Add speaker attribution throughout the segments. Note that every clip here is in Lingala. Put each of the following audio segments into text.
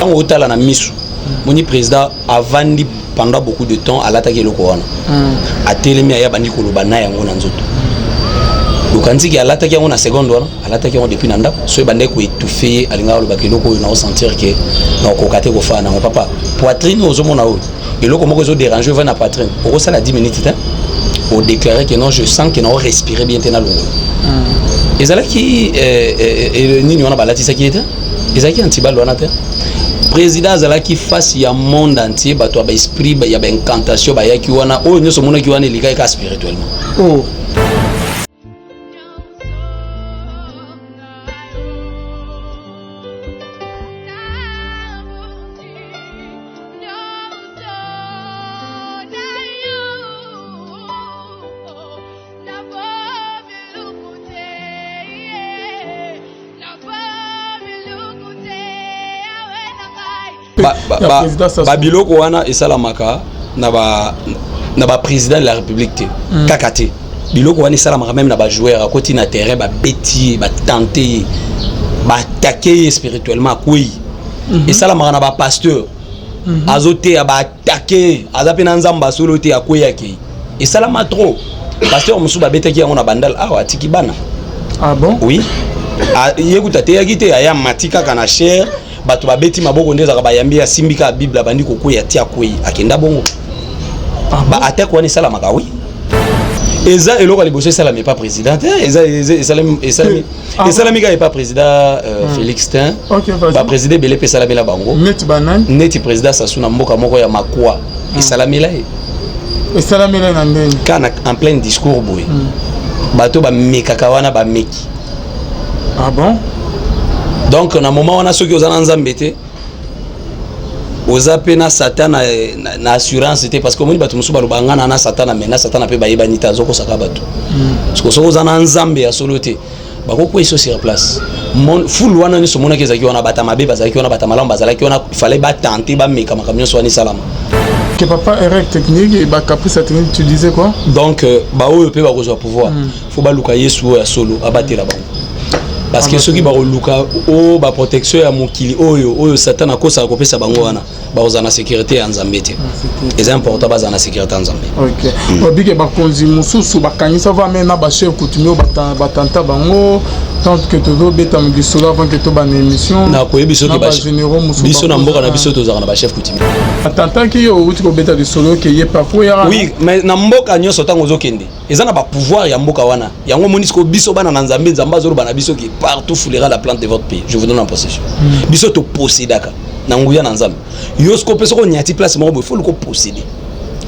Speaker 1: Ntango otala na misu, moni président avandi pendant beaucoup de temps, alataki eloko wana, atelemi, aya bandi koloba na yango na nzoto. Lukanziki alataki yango na seconde wana, alataki yango depuis na ndako. Soki bandaki koétouffer ye, alingaka alobaka eloko oyo naosentir ke nakokoka te kofaa nango. Papa, poitrine oyo ozomona oyo, eloko moko ezodéranger, ova na poitrine, okosala 10 minutes te, odéclare que non, je sens que nao respirer bien te, na longola. Ezalaki nini wana balatisaki ye te? Ezalaki antibal wana te. Président azalaki face ya monde entier, bato ya baesprit ya baincantation bayaki wana. Oyo nyonso omonaki wana elekaki kaka spirituellement.
Speaker 2: Oh.
Speaker 1: Babiloko wana esalamaka na baprésident de la République te, kaka te. Biloko wana esalamaka même na bajoueur. Akoti na terrain, babeti ye, batente ye, baattaquer ye spirituellement, akwei. Esalamaka na bapasteur, azoteya, baattaquer ye, aza mpe na Nzambe asolo te, akwei, akei. Esalama trop. Pasteur mosusu babetaki yango na Bandal awa, atiki bana.
Speaker 2: Ah bon?
Speaker 1: Oui, ye kuta ateyaki te, aya mati kaka na chaire, bato babeti maboko nde ezalaka, bayambi, asimbi kaka Bible, abandi kokweya ti akwei, akenda bongo.
Speaker 2: Ah bon?
Speaker 1: Baattaque wana esalamaka, oui. Eza eloko ya liboso esalami epa président te. Esalami
Speaker 2: Ah.
Speaker 1: esalami kaka epa président Félix te.
Speaker 2: Ok, vas-y.
Speaker 1: Baprésident ebele mpe esalamela bango.
Speaker 2: Neti banani?
Speaker 1: Neti président Sassou, na mboka moko ya makwa, esalamela ye.
Speaker 2: Esalamela na ndenge?
Speaker 1: Kaka en plein discours boye, bato bamekaka wana, bameki.
Speaker 2: Ah bon?
Speaker 1: Donc na moment wana, soki oza na Nzambe te, oza mpe na Satan na assurance te, parce que omoni bato mosusu baloba nga na Satana, mais na Satana mpe bayebani te, azokosaka bato. Parce que soki oza na Nzambe ya solo te, bakokweyisa sur place. Foule wana nyonso omonaki ezalaki wana, bato mabe bazalaki wana, bato malamu bazalaki wana. Fallait batenter, bameka makambo nyonso wana esalama.
Speaker 2: Que papa, erreur technique et ba caprice technique, tu disais quoi?
Speaker 1: Donc baoyo mpe bakozwa pouvoir, faut baluka Yesu oyo ya solo abatela bango, parce que soki bakoluka oyo baprotection ya mokili oyo, oyo Satan akosaka kopesa bango wana, bakozala na sécurité ya Nzambe te. Eza important bazala na sécurité ya Nzambe.
Speaker 2: Ok, obike bakonzi mosusu bakangisa va me na bachef coutumier oyo batanta bango, tant que tozobeta lisolo avant que tobana émission.
Speaker 1: Nakoyebi soki
Speaker 2: na bagénéraux mosusu.
Speaker 1: Biso na mboka na biso tozalaka na bachef coutumier.
Speaker 2: Atantaki yo, outi kobeta lisolo ke ye parcours yaka.
Speaker 1: Oui, mais na mboka nyonso, ntango ozokende, eza na bapouvoir ya mboka wana. Yango omoni sikoyo, biso bana na Nzambe, Nzambe azoloba na biso ke partout foulera la plante de votre pied, je vous donne en possession. Biso topossédaka na nguya na Nzambe. Yo sikoyo mpe, soki onyati place moko boye, faut luka oposséder.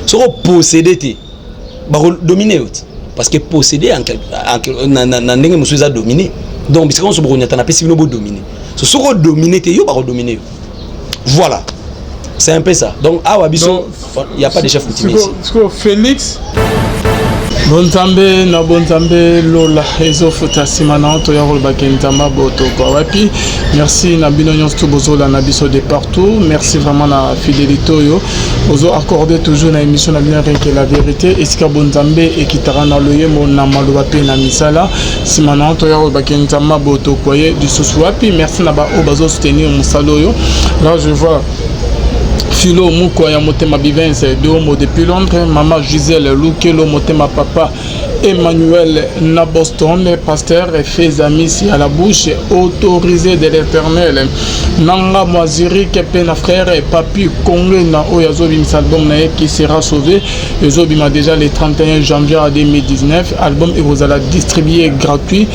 Speaker 1: Soki oposséder te, bakodominer yo te, parce que posséder na ndenge mosusu eza dominer. Donc bisika nyonso bokonyata, napesi bino, bodominer. So soki odominer te, yo bakodominer yo. Voilà, c'est un peu ça. Donc awa biso, il y a pas de chef coutumier ici.
Speaker 2: Sikoyo Félix, bonzambe na bonzambe, lola ezofuta. Nsima na toya kolobaki Nzambe abotokwa wapi. Merci na bino nyonso to bozolanda biso de partout. Merci vraiment na fidélité oyo ozo accordé toujours na émission na bino Rien que la vérité, esika bonzambe ekitaka na loyembo, na maloba mpe na misala. Nsima na toya kolobaki Nzambe abotokwa ye lisusu wapi. Merci na baoyo bazosoutenir mosala oyo. Là je vois Philo Mukwa ya motema Bivense Domo depuis Londres, Mama Gisèle Lukelo motema papa Emmanuel na Boston, pasteur Fezamis à la bouche autorisée de l'Éternel. Nanga Moazirik pe na frère Papi Kongé na oyo azobimisa album na ye qui sera sauvé. Ezobima déjà le 31 janvier 2019. Album ekozala distribué gratuit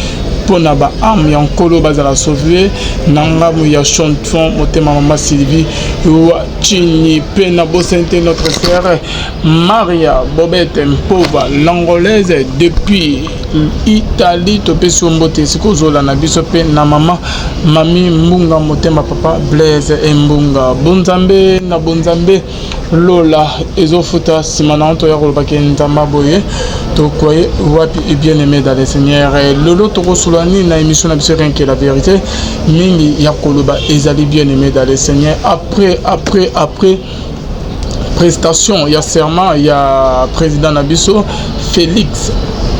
Speaker 2: mpona baâme ya Nkolo bazala sauvé. Na ngambo ya Chanton motema mama Sylvie wa Chini mpe na bosani te notre sœur Maria Bobete Mpova, l'Angolaise depuis Italie, topesi yo mbote esika ozolanda biso, mpe na mama Mami Mbunga motema papa Blaise Embunga. Bonzambe na bonzambe, lola ezofuta. Nsima na toya kolobaki Nzambe boye tokwaye wapi. Et bien aimé dans le Seigneur, lelo tokosolola nini na émission na biso Rien que la vérité? Mingi ya koloba ezali, bien aimé dans le Seigneur. Après prestation ya serment ya président na biso Félix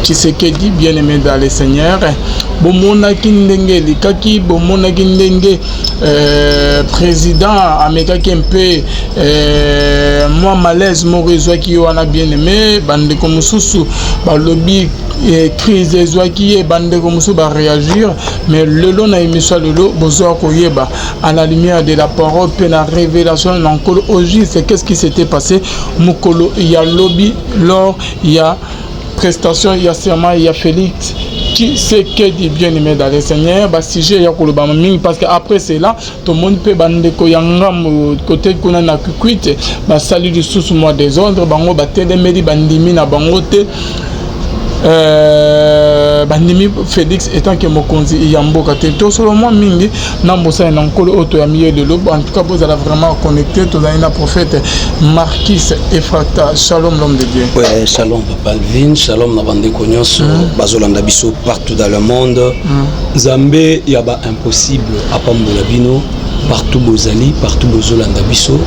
Speaker 2: Tshisekedi, bien aimé dans le Seigneur, Bomonaki ndenge elekaki, bomonaki ndenge président amekaki mpe mwa malaise moko ezwaki ye wana. Bien aimé, bandeko mosusu balobi crise ezwaki ye, bandeko mosusu baréagir. Mais lelo, na émission ya lelo, bozwa koyeba à la lumière de la parole mpe na révélation na Nkolo, au juste qu'est-ce qui s'était passé mokolo ya lobi lors ya prestation ya serment ya Félix Tshisekedi. Bien aimé dans le Seigneur, basujet ya koloba mingi, parce que après cela tomoni mpe bandeko ya ngambo kote kuna na Kikwit basali lisusu mwa désordre. Bango batelemeli, bandimi na bango te, bandimi Félix étant que mokonzi ya mboka te. Tosolo mwa mingi na mosali na Nkolo oyo toyami ye lelo. En tout cas, bozala vraiment connecté. Tozali na prophète Marquis Efrata. Shalom, l'homme de Dieu.
Speaker 1: Ouais, shalom papa Alvin, shalom na bandeko nyonso bazolanda biso partout dans le monde. Nzambe ya ba impossible apambola bino partout bozali, partout bozolanda biso.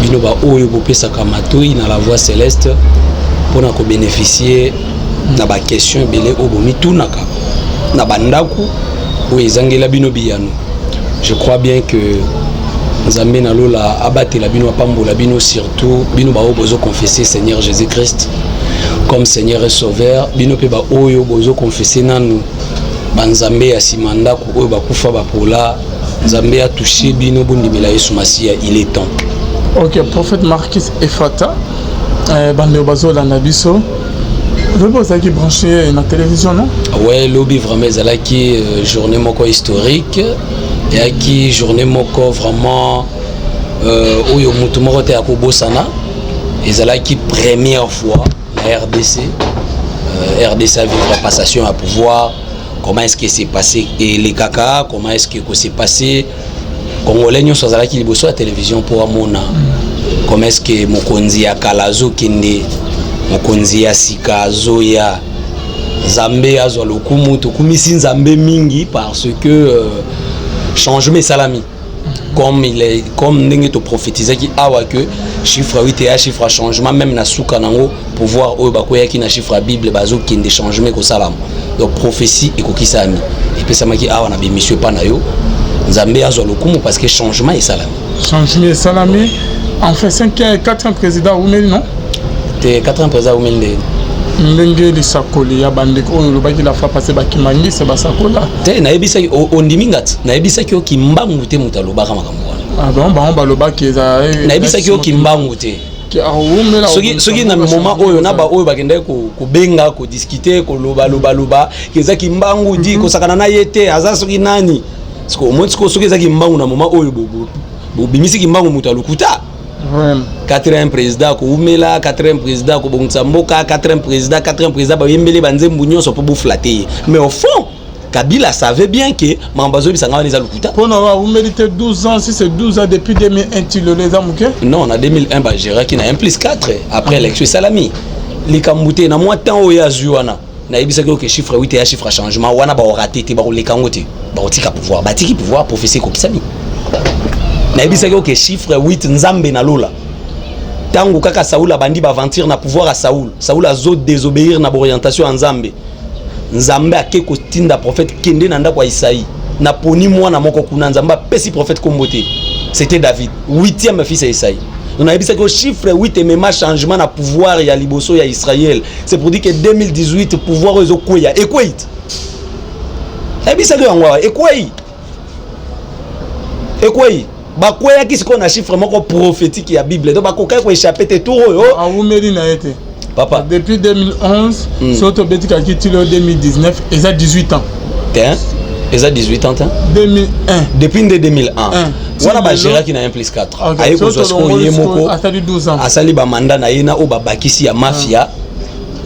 Speaker 1: Bino ba oyo bopesaka matoi na la voix céleste mpona kobénéficier na baquestion ebele oyo bomitunaka na bandako oyo ezangela bino biyano. Je crois bien que Nzambe na lola abatela bino, apambola bino, surtout bino baoyo bozoconfesse Seigneur Jésus Christ comme Seigneur et Sauveur, bino mpe baoyo bozoconfesse nanu banzambe ya nsima ndako oyo bakufa bapola. Nzambe atouche bino, bondimela Yesu Masiya, il est temps.
Speaker 2: Ok, prophète Marquis Efata, bandeko bazolanda biso, lobi ozalaki branché na télévision, non?
Speaker 1: Ouais, lobi vraiment ezalaki journée moko historique, eyaki journée moko vraiment oyo motu moko te akobosana. Ezalaki première fois na RDC, RDC a vivre passation à pouvoir. Comment est-ce que c'est passé elekaka, comment est-ce que s'est passé? Congolais nyonso azalaki liboso ya télévision mpo amona comment est-ce que mokonzi ya kala azokende, mokonzi ya sika azoya. Nzambe azwa lokumu. Tokumisi Nzambe mingi parce que changement esalami comme il est, comme ndenge toprophétisaki awa que chiffre 8 eya chiffre ya changement. Même na suka nango, pouvoir oyo bakweyaki na chiffre ya Bible, bazokende, changement ekosalama. Donc prophétie ekokisami, epesamaki awa na bémission epa na yo. Nzambe azwa lokumu parce que changement esalami.
Speaker 2: Changement esalami. Enfin, 5, 4 président awumeli, non?
Speaker 1: Te, 4 président awumeli nde?
Speaker 2: Ndenge lisakoli ya bandeko oyo olobaki la fois passée, bakimangisa basakola.
Speaker 1: Te, nayebisaki, ondimi nga ti nayebisaki yo Kimbangu te moto alobaka makambo wana.
Speaker 2: Ah bon, bango balobaki eza.
Speaker 1: Nayebisaki yo Kimbangu te. Soki na moment oyo na baoyo bakendaki kobenga, kodiscuter, kolobalobaloba eza Kimbangu di kosakana na ye te, aza soki nani. Omoni sikoyo, soki eza Kimbangu, na moment oyo bobimisi Kimbangu moto alokuta. Quatrième président koumela, quatrième président kobongisa mboka, quatrième président, quatrième président, bayembeli banzembo nyonso mpo boflatter ye. Mais au fond, Kabila savait bien que makambo azoyebisanga wana eza lokuta.
Speaker 2: Mpona awumeli te 12 ans, si c'est 12 ans depuis 2001 ti lelo, eza moke.
Speaker 1: Non, na 2001 bagéraki na 1 plus 4 après élection esalami. Likambo te, na mwa temps oyo azwi wana, nayebisaki oke chiffre 8 eya chiffre ya changement wana. Bakorater te, bakoleka yango te, bakotika pouvoir. Batiki pouvoir, prophétie ekokisami. Nayebisaki oke chiffre 8, Nzambe na lola, ntango kaka Saul abandi baaventure na pouvoir ya Saul, Saul azo désobéir na baorientation ya Nzambe, Nzambe ake kotinda prophète: kende na ndako ya Isaïe, naponi mwana moko kuna. Nzambe apesi prophète kombo te, c'était David, huitième fils ya Isaïe. Donc nayebisaki o chiffre 8 emema changement na pouvoir ya liboso ya Israël. C'est pour dire que 2018, pouvoir oyo ezokweya, ekwei te. Nayebisaki yango awa, ekwei, ekwei. Bakweyaki sikoyo na chiffre moko prophétique ya Bible, donc bakokaki koéchapper te tour oyo.
Speaker 2: Awumeli na ye te.
Speaker 1: Papa.
Speaker 2: Depuis 2011, soki tobetikaki ti lelo 2019, eza 18 ans.
Speaker 1: Te, eza 18 ans te.
Speaker 2: 2001.
Speaker 1: Depuis nde 2001 wana bagéraki na 1 plus 4, aye kozwa sikoyo ye moko.
Speaker 2: Asali 12 ans.
Speaker 1: Asali bamanda na ye na oyo babakisi ya mafia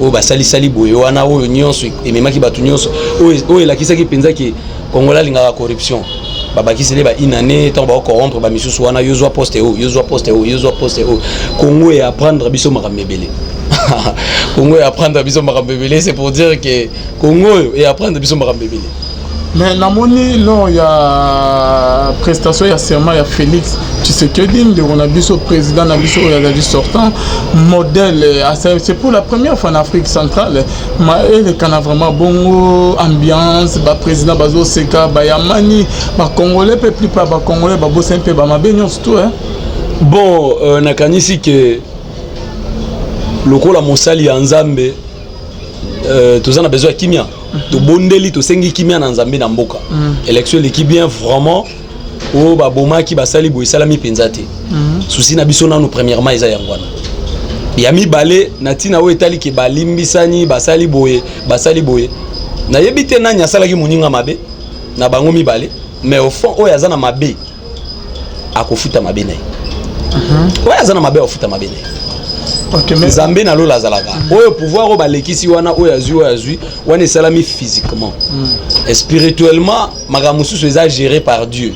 Speaker 1: oyo basalisali boye wana, oyo nyonso ememaki bato nyonso, oyo elakisaki mpenza ke Congolais alingaka corruption. Babakiseli ba une année, ntango bakocorrompre bamisusu wana: yo zwa poste oyo, yo zwa poste oyo, yo zwa poste oyo. Congo e apprendre biso makambo ebele, Congo e apprendre biso makambo ebele. C'est pour dire que Congo oyo e apprendre biso makambo ebele.
Speaker 2: Mais namoni lors ya prestation ya serment ya Félix Tshisekedi, ndeko na biso, président na biso oyo azali sortant, modèle, c'est pour la première fois en Afrique centrale ma elekana vraiment bongo, ambiance, baprésident bazoseka, bayamani, bacongolais mpe, plupart bacongolais babosani mpe bamabe nyonso to.
Speaker 1: Bon, nakanisi ke lokola mosali ya Nzambe, toza na besoin ya kimia. Tobondeli, tosengi kimia na Nzambe na mboka. Élection eleki bien vraiment. Oyo babomaki, basali boye, esalami mpenza te. Souci na biso nanu premièrement eza yango wana. Ya mibale, na ntina oyo etali ke balimbisani, basali boye, basali boye, nayebi te nani asalaki moninga mabe na bango mibale, mais au fond, oyo aza na mabe akofuta mabe na ye. Oyo aza na mabe akofuta mabe na ye.
Speaker 2: Ok, mais
Speaker 1: Nzambe na lola azalaka. Oyo pouvoir oyo balekisi wana, oyo azwi, oyo azwi wana, esalami physiquement et spirituellement. Makambo mosusu eza géré par Dieu.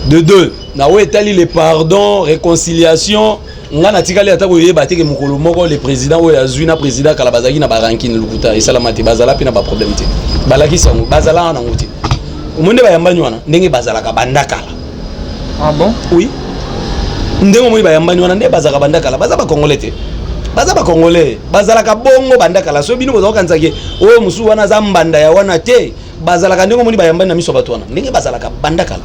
Speaker 1: De deux, na oyo etali le pardon, réconciliation, nga natikali ata koyeba te ke mokolo moko le président oyo azwi na président kala bazalaki na barancune. Lokuta, esalama te. Bazala mpe na baproblème te, balakisi yango, bazalaka nango te. Omoni nde bayambani wana, ndenge bazalaka banda kala.
Speaker 2: Ah bon?
Speaker 1: Oui, ndenge omoni bayambani wana, nde bazalaka banda kala. Baza bacongolais te, baza bacongolais, bazalaka bongo banda kala. So bino bozala kokanisaki oyo mosusu wana aza mbanda ya wana te. Bazalaka ndenge omoni bayambani na miso ya bato wana, ndenge bazalaka banda kala.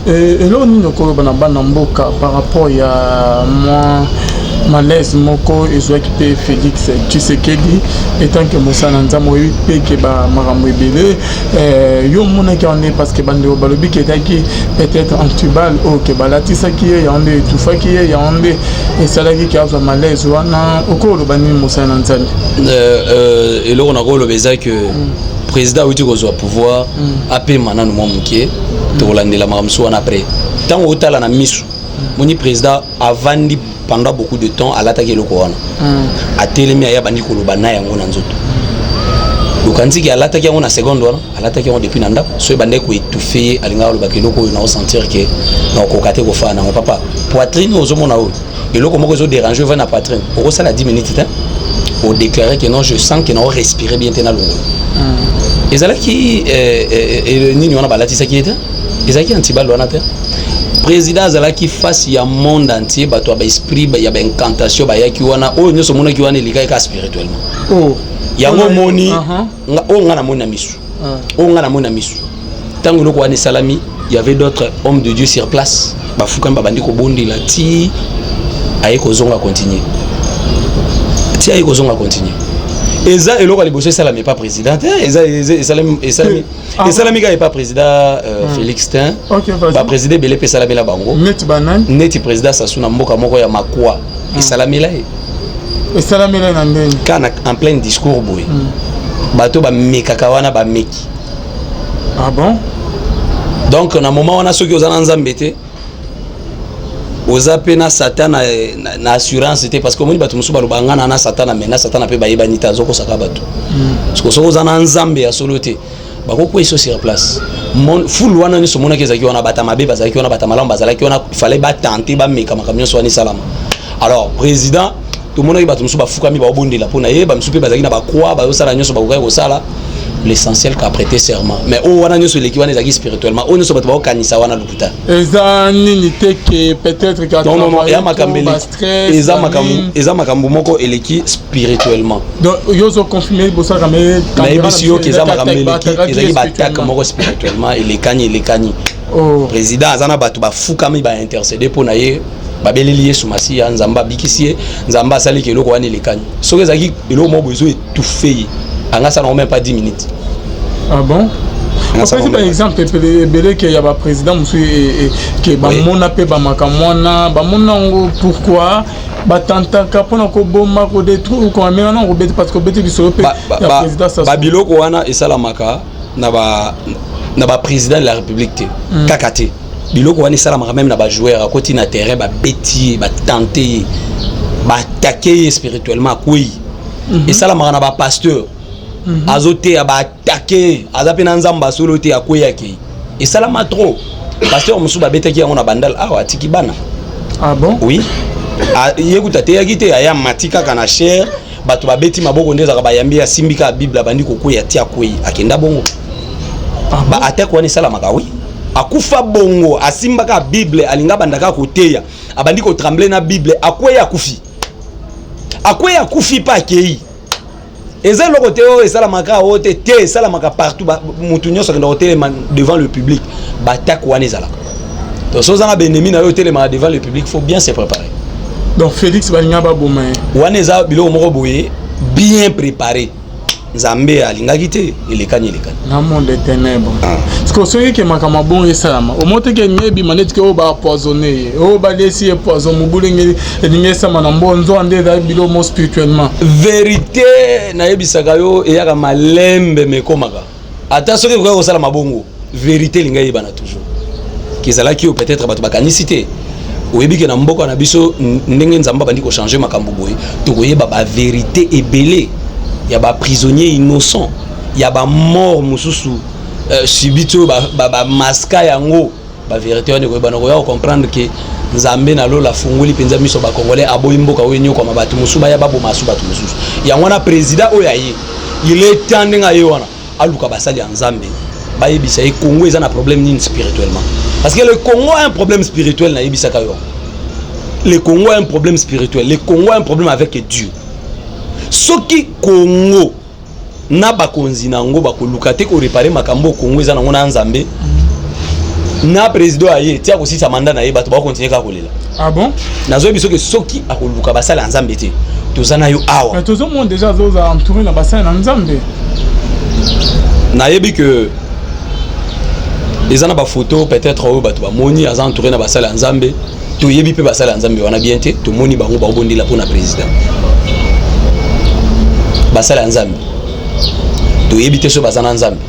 Speaker 2: Eloko nini okoloba na bana mboka par rapport ya mwa malaise moko ezwaki mpe Félix Tshisekedi? Etant que mosala na Nzambe, oyebi mpe ke bamakambo ebele yo omonaki yango nde, parce que bandeko balobi ke ezalaki peut-être antiballe oyo ke balatisaki ye, yango nde etufaki ye, yango nde esalaki ke azwa malaise wana. Okoloba nini, mosala na Nzambe?
Speaker 1: Eloko nakoloba eza ke président awuti kozwa pouvoir, apema nanu mwa moke. Tokolandela makambo mosusu wana après. Ntango otala na misu, moni président avandi pendant beaucoup de temps, alataki eloko wana, atelemi, aya bandi koloba na yango na nzoto. Lukanziki alataki yango na seconde wana, alataki yango depuis na ndako. So ebandaki koétouffer ye, alingaka alobaka eloko oyo naosentir ke nakokoka te kofaa nango. Papa, poitrine oyo ozomona oyo, eloko moko ezodéranger, ova na poitrine, okosala 10 minutes te, odéclare que non, je sens que nao respirer bien te, na longola. Ezalaki nini wana balatisaki ye te? Ezalaki antiballe wana te. Président azalaki face ya monde entier, bato ya baesprit ya baincantation bayaki wana. Oyo nyonso omonaki wana elekaki kaka spirituellement.
Speaker 2: Oh.
Speaker 1: Yango omoni, oyo nga namoni na misu, oyo nga namoni na misu, ntango eloko wana esalami, y avait d'autres hommes de Dieu sur place, bafukami, babandi kobondela ti aye kozonga continue, ti aye kozonga continue. Eza eloko ya liboso esalami epa président te. Eza esalami esalami kaka epa président Félix te.
Speaker 2: Ok, vas-y.
Speaker 1: Baprésident ebele mpe esalamela bango.
Speaker 2: Neti banani?
Speaker 1: Neti président Sassou, na mboka moko ya makwa, esalamela ye.
Speaker 2: Esalamela na ndenge?
Speaker 1: Kaka en plein discours boye, bato bamekaka wana, bameki.
Speaker 2: Ah bon?
Speaker 1: Donc na moment wana, soki oza na Nzambe te, oza mpe na Satan na assurance te, parce que omoni bato mosusu baloba nga na Satana, mais na Satana mpe bayebani te, azokosaka bato. Parce que soki oza na Nzambe ya solo te, bakokweyisa sur place. Foule wana nyonso omonaki ezalaki wana, bato mabe bazalaki wana, bato malamu bazalaki wana, fallait batenter, bameka makambo nyonso wana esalama. Alors président, tomonaki bato mosusu bafukami, baobondela mpo na ye, bamosusu mpe bazalaki na bacroix, bazosala nyonso bakokaki kosala. L'essentiel ka prêter serment. Mais oyo wana nyonso eleki wana ezalaki spirituellement. Oyo nyonso bato bakokanisa wana, lokuta.
Speaker 2: Eza nini te ke peut-être ke
Speaker 1: Non, non, non, eza makambo eleki, eza makambo moko eleki spirituellement.
Speaker 2: Donc yo ozoconfirme bosalaka me?
Speaker 1: Nayebisi yo ke eza makambo eleki, ezalaki baattaque moko spirituellement, elekani, elekani.
Speaker 2: Oh.
Speaker 1: Président aza na bato bafukami, baintercéder mpo na ye, babeleli Yesu Masiya, Nzambe abikisi ye, Nzambe asaliki eloko wana elekani. Soki ezalaki eloko moko boye ezoétouffer ye, anga asala yango même pas 10 minutes.
Speaker 2: Ah bon?
Speaker 1: Nga
Speaker 2: opesi baexemple ebele ke ya baprésident mosusu ke bamona mpe bamakambo wana, bamona yango. Pourquoi batantaka mpona koboma, kodétruire, komamela na kobeti? Parce que obeti lisolo mpe ya président Sassou.
Speaker 1: Babiloko wana esalamaka na baprésident de la République te kaka te. Biloko wana esalamaka même na bajoueur. Akoti na terrain, babeti ye, batante ye, baattaquer ye spirituellement, akwei. Esalamaka na bapasteur, azoteya, baattaquer ye, aza mpe na Nzambe asolo te, akwei, akei. Esalama trop. Pasteur mosusu babetaki yango na Bandal awa, atiki bana.
Speaker 2: Ah bon?
Speaker 1: Oui. Ye kuta ateyaki te, aya mati kaka na chaire, bato babeti maboko nde ezalaka, bayambi, asimbi kaka Bible, abandi kokweya ti akwei, akenda bongo.
Speaker 2: Ah bon?
Speaker 1: Baattaque wana esalamaka, oui. Akufa bongo, asimbaka Bible, alinga abandaka koteya, abandi kotrembler na Bible, akwei, akufi, akwei, akufi mpe akei. Eza eloko te oyo esalamaka oyo te te, esalamaka partout. Mutu nyonso akenda kotelema devant le public, baattaque wana ezalaka. Donc so oza na baennemi na yo, otelemaka devant le public, faut bien se préparer.
Speaker 2: Donc Félix, balinga baboma ye?
Speaker 1: Wana eza biloko moko boye bien préparé. Nzambe alingaki te, elekani, elekani.
Speaker 2: Na monde de ténèbres. Parce que soki ke makambo abongo esalama, omo teke elingi ebima neti ke oyo baempoisonné ye, oyo balesi ye poison, mobulu elingi esama na mbo nzoa nde ezali bilo mo spirituellement.
Speaker 1: Vérité nayebisaka yo, eyaka malembe, mekomaka. Ata soki ekoki kosala mabongo, vérité elingi eyebana toujours. Kezalaki oyo peut-être bato bakanisi te. Oyebi ke na mboka na biso, ndenge Nzambe abandi kochanger makambo boye, tokoyeba bavérité ebele ya baprisonnier innocent, ya bamort mosusu subite oyo bamaska yango. Bavérité wana ekoyebana, koya kocomprendre ke Nzambe na lola afungoli mpenza miso. Bacongolais aboyi mboka oyo enyokwama, bato mosusu baya baboma asu bato mosusu. Yango wana président oyo aye, il est temps, ndenge aye wana, aluka basali ya Nzambe, bayebisa ye Congo eza na problème nini spirituellement, parce que le Congo a un problème spirituel. Nayebisaka yo, le Congo a un problème spirituel, le Congo a un problème avec Dieu. Soki Congo na bakonzi na yango bakoluka te koréparer makambo Congo eza nango na Nzambe, na président aye ti akosisa mandat na ye, bato bakocontinuer kaka kolela.
Speaker 2: Ah bon?
Speaker 1: Nazoyebi soki akoluka basala ya Nzambe te, toza na yo awa.
Speaker 2: Mais tozomona déjà azozala entouré na basali na Nzambe.
Speaker 1: Nayebi ke eza na bafoto peut-être oyo bato bamoni aza entouré na basali ya Nzambe. Toyebi mpe basali ya Nzambe wana bien te. Tomoni bango baobondela mpona président. Basali ya Nzambe, toyebi te soki baza na Nzambe,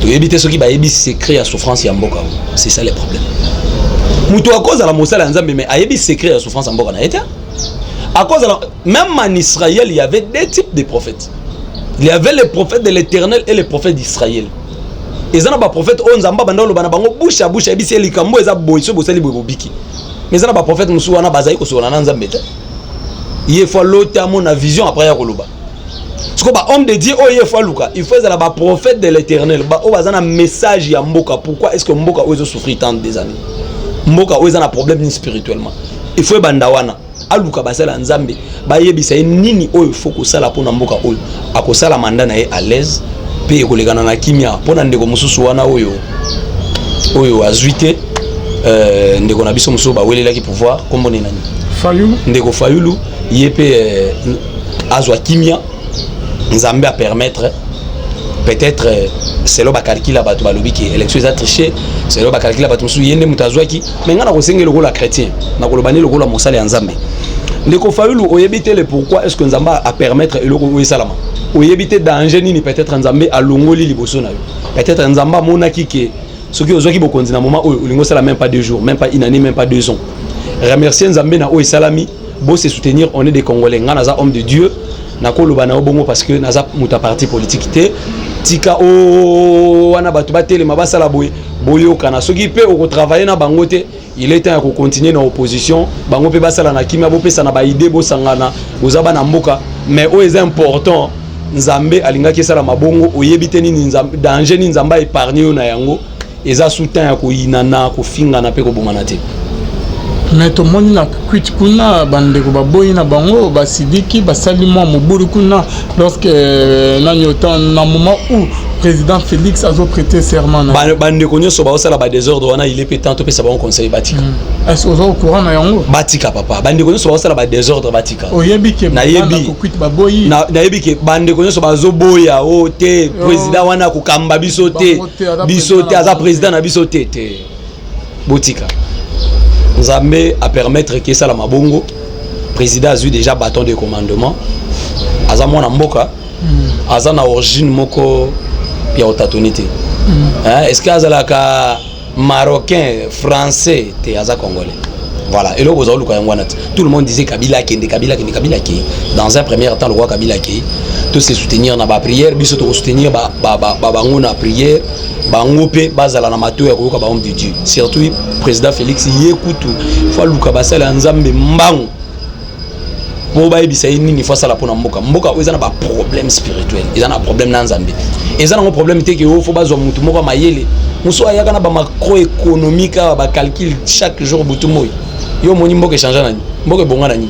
Speaker 1: toyebi te soki bayebi secret ya souffrance ya mboka oyo. C'est ça le problème. Moto akozala mosala ya Nzambe, mais ayebi secret ya souffrance ya mboka na ye te. Akozala même en Israël, il y avait deux types de prophètes: il y avait les prophètes de l'Éternel et les prophètes d'Israël. Eza na baprophète oyo Nzambe abanda oloba na bango bouche à bouche, ayebisi ye likambo eza boye, soki bosali boye, bobiki. Mais eza na baprophète mosusu wana bazali kosokola na Nzambe te. Ye faut alota, amona vision, après ya koloba. Sikoyo bahomme de Dieu oyo ye faut aluka, il faut ezala baprophète de l'Éternel oyo baza na message ya mboka. Pourquoi est ce que mboka oyo ezosouffrir tant des années? Mboka oyo eza na problème nini spirituellement? Il faut ebanda wana, aluka basala ya Nzambe, bayebisa ye nini oyo faut kosala mpona mboka oyo. Akosala mandat na ye à l'aise mpe ekolekana na kimia. Mpona ndeko mosusu wana oyo azwi te, ndeko na biso mosusu bawelelaki pouvoir, kombo nini, nani?
Speaker 2: Fayulu.
Speaker 1: Ndeko Fayulu, ye mpe azwa kimia. Nzambe apermettre peut-être, selon bacalcul ya bato, balobi ke élection eza triché. Selon bacalcul ya bato mosusu, ye nde moto azwaki. Mais ngai nakosenge lokola chrétien, nakoloba nde lokola mosali ya Nzambe: ndeko Fayulu, oyebi te le pourquoi est ce que Nzambe apermettre eloko oyo esalama. Oyebi te danger nini peut-être Nzambe alongoli liboso na yo. Peut-être Nzambe amonaki ke soki ozwaki bokonzi na moment oyo, olingi osala même pas 2 jours, même pas une année, même pas 2 ans. Remercier Nzambe na oyo esalami. Bose soutenir, on est des Congolais. Ngai naza homme de Dieu, nakoloba na yo bongo parce que naza moto ya parti politique te. Tika o wana bato batelema, basala boye, boyokana. Soki mpe okotravailler na bango te, il est temps ya kocontinuer na opposition. Bango mpe basala na kimia, bopesa na baidées, bosangana, boza bana mboka. Mais oyo eza important, Nzambe alingaki esala mabongo. Oyebi te nini danger nini Nzambe aépargne yo na yango. Eza soutien ya koyinana, kofingana mpe kobomana te.
Speaker 2: Mais tomoni na kwiti kuna, bandeko baboyi na bango, basidiki, basali mwa mobulu kuna lorsque nani, autant na moment où président Félix azoprêter serment na
Speaker 1: Bandeko nyonso baosala badésordre wana, il est pe temps topesa bango conseil, batika.
Speaker 2: Est-ce oza au courant na yango?
Speaker 1: Batika, papa. Bandeko nyonso baosala badésordre, batika.
Speaker 2: Oyebi ke
Speaker 1: Nayebi.
Speaker 2: Kokwiti baboyi?
Speaker 1: Nayebi ke bandeko nyonso bazoboya o te, président wana kokamba biso te.
Speaker 2: Bango te, aza
Speaker 1: Biso
Speaker 2: président
Speaker 1: te,
Speaker 2: na
Speaker 1: aza
Speaker 2: bango.
Speaker 1: Président na biso te te. Botika, Nzambe apermettre ke esalama bongo. Président azwi déjà bâton de commandement, aza mwana mboka, aza na origine moko ya otatoni te. Hein, est ce que azalaka marocain, français te? Aza congolais, voilà. Eloko boza koluka yango wana te. Tout le monde disait Kabila akende, Kabila akende, Kabila akei. Dans un premier temps, lokwa Kabila akei, to se soutenir na baprière. Biso tokosoutenir bango na prière. Bango mpe bazala na matoi ya koyoka bahomme de Dieu, surtout président Félix. Ye kutu faut aluka basala ya Nzambe mbangu. Mpo bayebisa ye nini faut asala mpona mboka. Mboka oyo eza na baproblème spirituel, eza na problème na Nzambe, eza nango problème te ke oyo faut bazwa motu moko ya mayele mosu ayaka na bamacroéconomique awa, bacalcul chaque jour, butu moi. Yo omoni mboka échange na nini? Mboka ebonga na nini?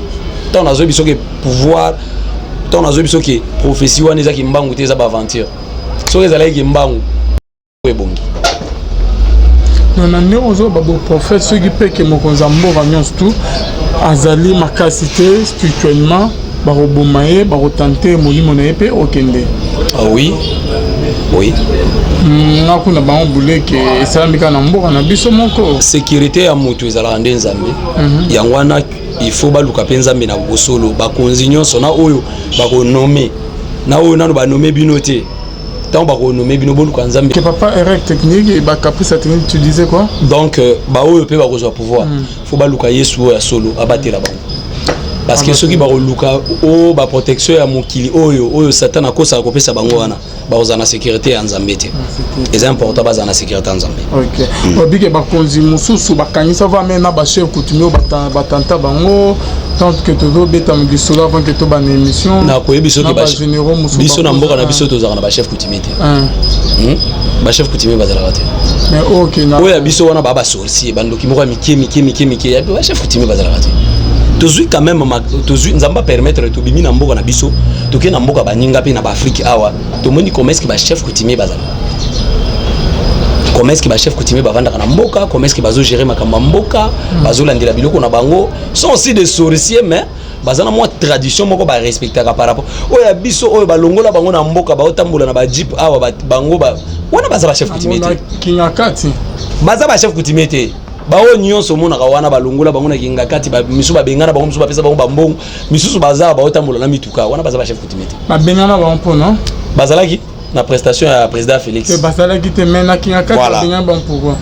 Speaker 1: Ntango nazoyebi soki pouvoir, ntango nazoyebi soki prophétie wana ezaki mbangu te, eza baaventure. Soki ezalaki mbangu, ebongi.
Speaker 2: Na ndenge ozoba boprophète, soki mpe ke mokonzi ya mboka nyonso tu azali makasi te spirituellement, bakoboma ye, bakotante molimo na ye mpe okende.
Speaker 1: Ah oui.
Speaker 2: Nga kuna bango buleke esalami kaka na mboka na biso moko.
Speaker 1: Sécurité ya moto ezalaka nde Nzambe. Yango wana il faut baluka mpe Nzambe na bosolo. Bakonzi nyonso, na oyo bakonommer, na oyo nano banommer bino te, ntango bakonommer bino, boluka Nzambe.
Speaker 2: Que papa, erreur technique et bacaprice technique, tu disais quoi?
Speaker 1: Donc baoyo mpe bakozwa pouvoir, faut baluka Yesu oyo ya solo abatela bango, parce que soki bakoluka o baprotection ya mokili oyo, oyo Satan akosaka kopesa bango wana, bakozala na sécurité ya Nzambe te. Eza important bazala na sécurité ya Nzambe.
Speaker 2: Ok, obike bakonzi mosusu bakangisa va na bachef coutumier oyo batanta bango, tant que tozobeta lisolo avant que tobana émission.
Speaker 1: Nakoyebi soki
Speaker 2: na bagénéraux mosusu.
Speaker 1: Biso na mboka na biso tozalaka na bachef coutumier te. Bachef coutumier bazalaka te.
Speaker 2: Mais ok na
Speaker 1: Oyo ya biso wana baa basorcier, bandoki moko ya mike mike mike mike. Ya bachef coutumier bazalaka te. Tozwi quand même tozwi Nzambe apermettre, tobimi na mboka na biso, tokei na mboka baninga mpe na baAfrique awa, tomoni comment est-ce que bachef coutumier bazalaka, comment est-ce que bachef coutumier bavandaka na mboka, comment est-ce que bazogérer makambo ya mboka, bazolandela biloko na bango. Sont aussi des sorciers, mais baza na mwa tradition moko barespectaka par rapport oyo ya biso. Oyo balongola bango na mboka, baotambola na bajeep awa, bango wana baza bachef coutumier
Speaker 2: te. Kinga kati.
Speaker 1: Baza bachef coutumier te. Baoyo nyonso omonaka wana, balongola bango na kinga kati, misusu babengana bango, misusu bapesa bango bambongo, misusu baza baotambola na mituka wana, baza bachef coutumier te.
Speaker 2: Babengana bango mpona
Speaker 1: Bazalaki na prestation ya président Félix.
Speaker 2: Te, bazalaki te, mais na kinga kati.
Speaker 1: Voilà.
Speaker 2: Babengana bango pourquoi?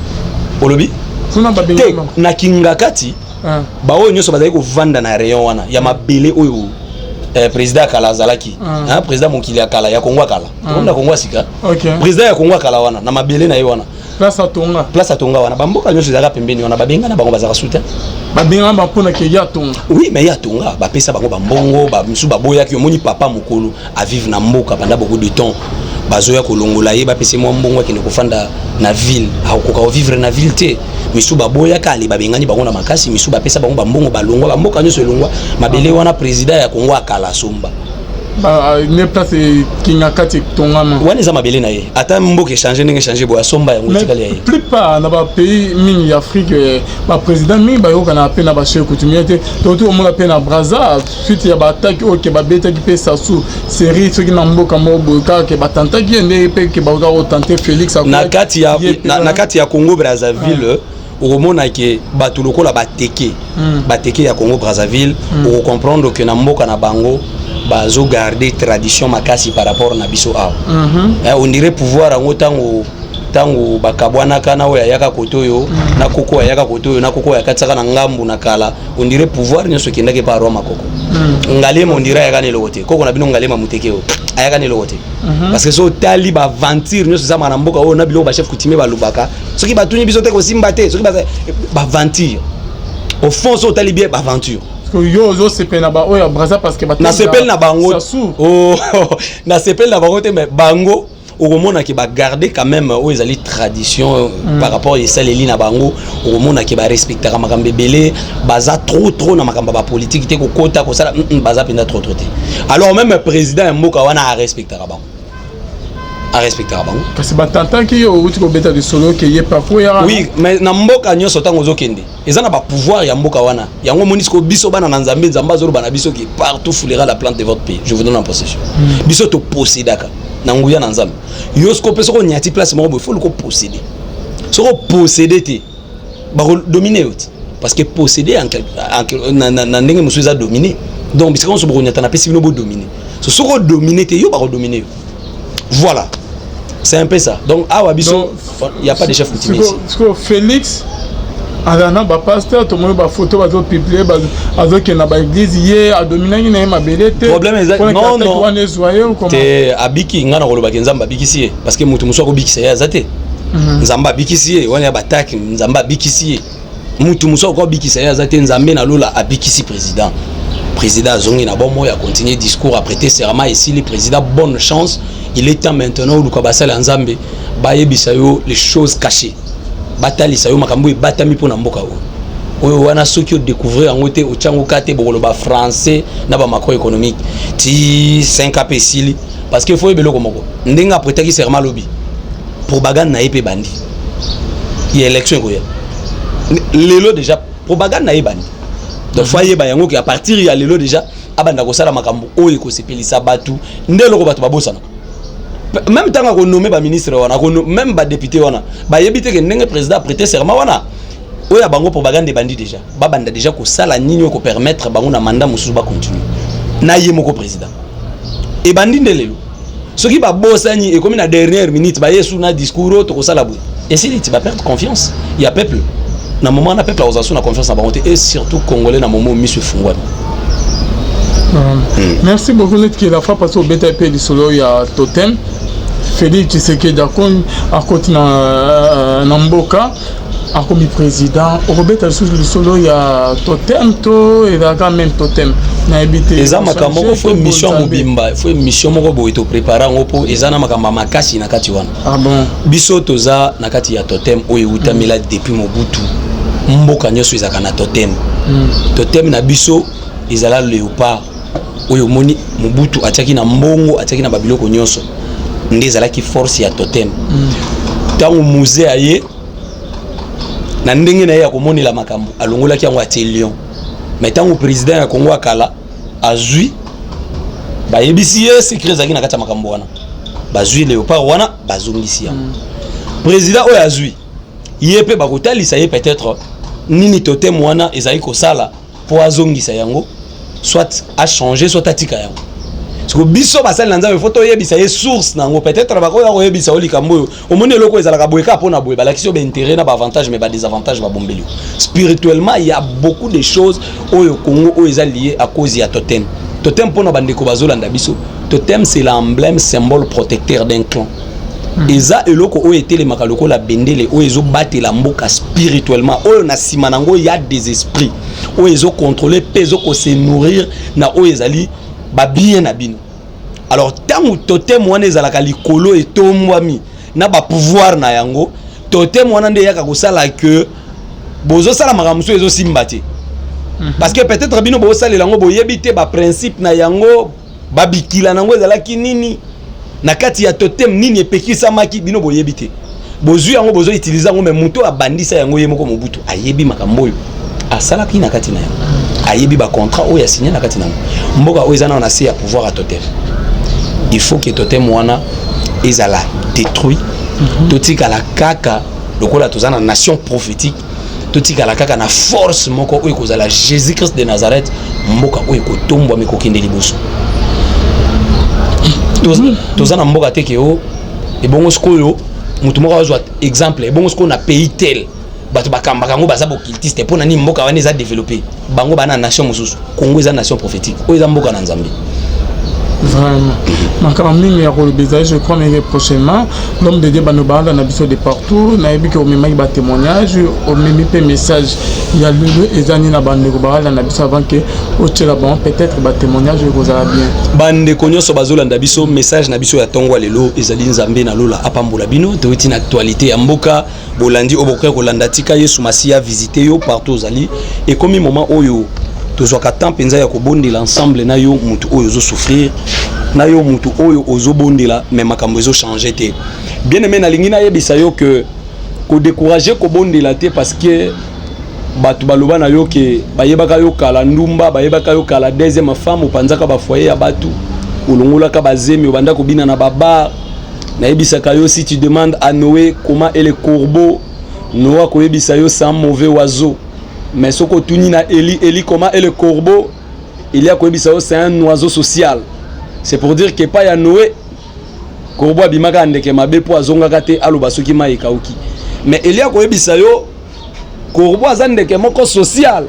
Speaker 1: Olobi
Speaker 2: Kuna
Speaker 1: te.
Speaker 2: Babengana bango.
Speaker 1: Na kinga kati, baoyo nyonso bazali kovanda na rayon wana ya mabele oyo président ya kala azalaki. Hein, président mokili ya kala, ya Kongo ya kala, tokomi na Kongo ya sika. Président ya Kongo ya kala wana, na mabele na ye wana,
Speaker 2: Place atonga.
Speaker 1: Place atonga wana, bamboka nyonso ezalaka pembeni wana, babengana bango, bazalaka soutien.
Speaker 2: Babengana bango mpona ke ye atonga.
Speaker 1: Oui, mais ye atonga, bapesa bango bambongo, misusu baboyaki. Omoni papa mokolo avivre na mboka pendant beaucoup de temps, bazoya kolongola ye, bapesa ye mwa mbongo, akende kofanda na ville, akokoka kovivre na ville te. Misusu baboyaka, ale babengani bango na makasi. Misusu bapesa bango bambongo, balongwa. Bamboka nyonso elongwa mabele wana président ya Kongo akala asomba.
Speaker 2: Ne place kinga kati etongama.
Speaker 1: Wana eza mabele na ye. Ata mboka échange ndenge échange boye, asomba yango, etikali ya ye.
Speaker 2: Plupart na bapays mingi ya Afrique, baprésident mingi bayokana mpe na bachef coutumier te. Toki omona mpe na Braza, suite ya baattaque oyo ke babetaki mpe Sassou série, soki na mboka moko boye kaka ke batantaki ye, ndenge mpe ke bakoka kotante Félix.
Speaker 1: Na kati ya Congo Brazzaville, okomona ke bato lokola bateke, bateke ya Congo Brazzaville, okocomprendre ke na mboka na bango bazogarde tradition makasi par rapport na biso awa. On dirait pouvoir yango, ntango bakabwanaka na oyo ayaka kote oyo, na koko ayaka kote oyo, na koko oyo akatisaka na ngambu na kala, on dirait pouvoir nyonso ekendaki epa roi Makoko. Ngalema, on dirait ayaka na eloko te. Koko na bino Ngalema moteke oyo ayaka na eloko te, parce que so otali baaventure nyonso ezamaka na mboka oyo, na biloko bachef coutumier balobaka, soki batuni biso te, kosimba te. Soki baaventure, au fond, so otali bien, baaventure.
Speaker 2: Yo ozosepela na baoyo ya Braza parce que
Speaker 1: Nasepeli na bango, oh, nasepeli na bango te, mais bango okomona ke bagarde quand même oyo ezali tradition par rapport esaleli na bango. Okomona ke barespectaka makambo ebele, baza trop trop na makambo ya bapolitike te, kokota kosala baza mpenza trop trop te. Alors même président ya mboka wana arespectaka bango, arespectaka bango.
Speaker 2: Kasi batantaki yo, outi kobeta lisolo ke ye parcours ya
Speaker 1: Oui, mais na mboka nyonso, ntango ozokende, eza na bapouvoir ya mboka wana. Yango omoni sikoyo, biso bana na Nzambe, Nzambe azoloba na biso ke partout foulera la plante de votre pied, je vous donne en possession. Biso topossédaka na nguya na Nzambe. Yo sikoyo mpe, soki onyati place moko boye, faut luka oposséder. Soki oposséder te, bakodominer yo te, parce que posséder na ndenge mosusu eza dominer. Donc bisika nyonso bokonyata, napesi bino, bodominer. So soki odominer te, yo bakodominer yo. Voilà, c'est un peu ça. Donc awa biso, il y a pas de chef coutumier ici.
Speaker 2: Félix aza na bapasteur, tomoni bafoto bazopublier, azokende na baeglise. Ye adominaki na ye mabele te?
Speaker 1: Problème eza non, non.
Speaker 2: Wana ezwa ye.
Speaker 1: Te, abiki. Ngai na kolobaki Nzambe abikisi ye, parce que moto mosusu akobikisa ye aza te. Nzambe abikisi ye wana ya batake, Nzambe abikisi ye. Mutu mosusu akobikisa ye aza te. Nzambe na lola abikisi président. Président azongi na bomoi, acontinue discours, aprêter serment, esili. Président, bonne chance. Il est temps maintenant oluka basala ya Nzambe, bayebisa yo les choses cachées, batalisa yo makambo ebatami mpo na mboka oyo. Oyo wana, soki odécouvrir yango te, otyango ka te, bokoloba français na bamacroéconomique ti 5 ape esili. Parce que faut oyeba eloko moko: ndenge aprêtaki serment alobi, propagande na ye mpe bandi ya élection ekoya. Lelo déjà propagande na ye bandi. Donc faut ayeba yango ke à partir ya lelo déjà abanda kosala makambo oyo ekosepelisa bato. Nde eloko bato babosanaka, même ntango akonommer baministre wana, même badéputé wana, bayebi te ke ndenge président aprêter serment wana, oyo ya bango propagande ebandi déjà. Babanda déjà kosala nini oyo kopermettre bango na mandat mosusu bacontinue na ye moko président. Ebandi nde lelo. Soki babosani, ekomi na dernière minute, baye su na discours oyo tokosala boye, esili ti baperdre confiance ya peuple. Na moment wana, peuple akozala su na confiance na bango te, et surtout Congolais na moment miso efungwami.
Speaker 2: Merci beaucoup. Neti la fois passée obeta mpe lisolo ya totem. Félix Tshisekedi akoti na mboka, akomi président. Okobeta lisusu lisolo ya totem to ezalaka même totem? Nayebi te.
Speaker 1: Eza makambo moko, faut émission mobimba, faut émission moko boye toprépare yango, mpo eza na makambo ya makasi na kati wana.
Speaker 2: Ah bon?
Speaker 1: Biso toza na kati ya totem oyo eutamela depuis Mobutu. Mboka nyonso ezalaka na totem. Totem na biso ezala léopard oyo omoni Mobutu atiaki na mbongo, atiaki na babiloko nyonso. Nde ezalaki force ya totem. Ntango Mzee aye na ndenge na ye ya komonela makambo, alongolaki yango, atie lion. Mais ntango président ya Kongo akala azwi, bayebisi ye secret ezalaki na kati ya makambo wana, bazwi léopard wana, bazongisi yango. Président oyo azwi, ye mpe bakotalisa ye peut-être nini totem wana ezali kosala mpo azongisa yango, soit achanger, soit atika yango. Siko biso basali na Nzambe, faut toyebisa ye source na yango. Peut-être bakoya koyebisa yo likambo oyo omoni, eloko ezalaka boye kaka mpona boye, balakisi yo baintérêt na baavantage, mais badésavantage babombeli yo. Spirituellement, il y a beaucoup de choses oyo Congo oyo eza lié à cause ya totem. Totem, mpona bandeko bazolanda biso, totem, c'est l'emblème, symbole protecteur d'un clan. Eza eloko oyo etelemaka lokola bendele oyo ezobatela mboka spirituellement, oyo na nsima nango ya des esprits oyo ezocontrôle mpe ezokose nourrir na oyo ezali babien na bino. Alors ntango totem wana ezalaka likolo, etombwami na bapouvoir na yango, totem wana nde eyaka kosala ke bozosala makambo mosusu ezosimba te, parce que peut-être bino bozosalela yango, boyebi te baprincipe na yango, babikila nango ezalaki nini na kati ya totem, nini epekisamaki, bino boyebi te. Bozwi yango, bozoutiliser yango. Mais moto abandisa yango, ye moko Mobutu, ayebi makambo oyo asalaki na kati na yango, ayebi bacontrat oyo asigné na kati na yango. Mboka oyo eza nano na se ya pouvoir ya totem. Il faut que totem wana ezala détruit. Totikala kaka lokola toza na nation prophétique, totikala kaka na force moko oyo ekozala Jésus Christ de Nazareth. Mboka oyo ekotombwama, ekokende liboso. Toza na mboka te ke o ebongo sikoyo motu moko azwa exemple, ebongo sikoyo na pays tel bato bakambaka yango baza baoccultiste, mpo na nini mboka wana eza développé? Bango baa na nation mosusu. Congo eza nation prophétique, oyo eza mboka na Nzambe.
Speaker 2: Vraiment, makambo mingi ya koloba ezali. Je crois mingi prochainement, l'homme de Dieu, bano baanda na biso de partout. Nayebi ke omemaki batémoignage, omemi mpe message ya lelo. Eza nini na bandeko baala na biso avant ke otiela bango peut-être batémoignage ekozala bien?
Speaker 1: Bandeko nyonso bazolanda biso, message na biso ya ntongo ya lelo ezali: Nzambe na lola apambola bino. Toyeti na actualité ya mboka, bolandi oyo bokoki kolanda. Tika Yesu Masiya visite yo partout ozali. Ekomi moment oyo tozwaka temps mpenza ya kobondela ensemble na yo, mutu oyo ozosouffrir, na yo mutu oyo ozobondela mais makambo ezochange te. Bien aimé, nalingi nayebisa yo ke kodécourage kobondela te, parce que bato baloba na yo ke bayebaka yo kala ndumba, bayebaka yo kala deuxième femme, opanzaka bafoyer ya bato, olongolaka bazemi, obanda kobina na babar. Nayebisaka yo, si tu demandes à Noé comment est le corbeau, Noé akoyebisa yo: c'est un mauvais oiseau. Mais soki otuni na Eli: Eli, comment est le corbeau? Eli akoyebisa yo: c'est un oiseau social. C'est pour dire que epai ya Noé, corbeau abimaka ya ndeke mabe, mpo azongaka te aloba soki mai ekauki. Mais Eli akoyebisa yo: corbeau aza ndeke moko social,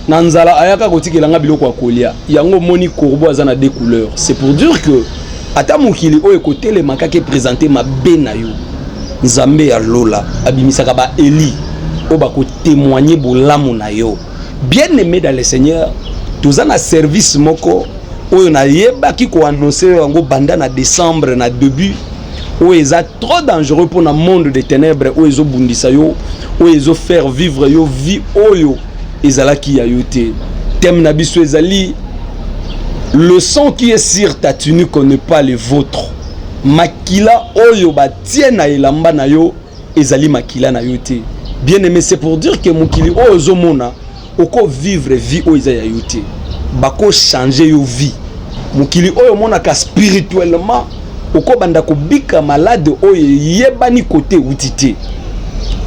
Speaker 1: na nzala ayaka kotikelanga biloko ya kolia. Yango omoni corbeau aza na deux couleurs. C'est pour dire que ata mokili oyo ekotelema kaka eprésente mabe na yo, Nzambe ya lola abimisaka baeli oyo bakotémoigne bolamu na yo. Bien aimé dans le Seigneur, Toza na service moko oyo nayebaki koannonce yango banda na décembre na début, oyo eza trop dangereux mpona monde de ténèbres, oyo ezobundisa yo, oyo ezofaire vivre yo vie oyo ezalaki ya yo te. Thème na biso ezali "Le sang qui est sur ta tunique n'est pas le vôtre". Makila oyo batie na elamba na yo ezali makila na yo te. Bien aimé, c'est pour dire que mokili oyo ozomona, okovivre vie oyo eza ya yo te, bakochange yo vie. Mokili oyo omonaka, spirituellement okobanda kobika malade oyo eyebani kote euti te.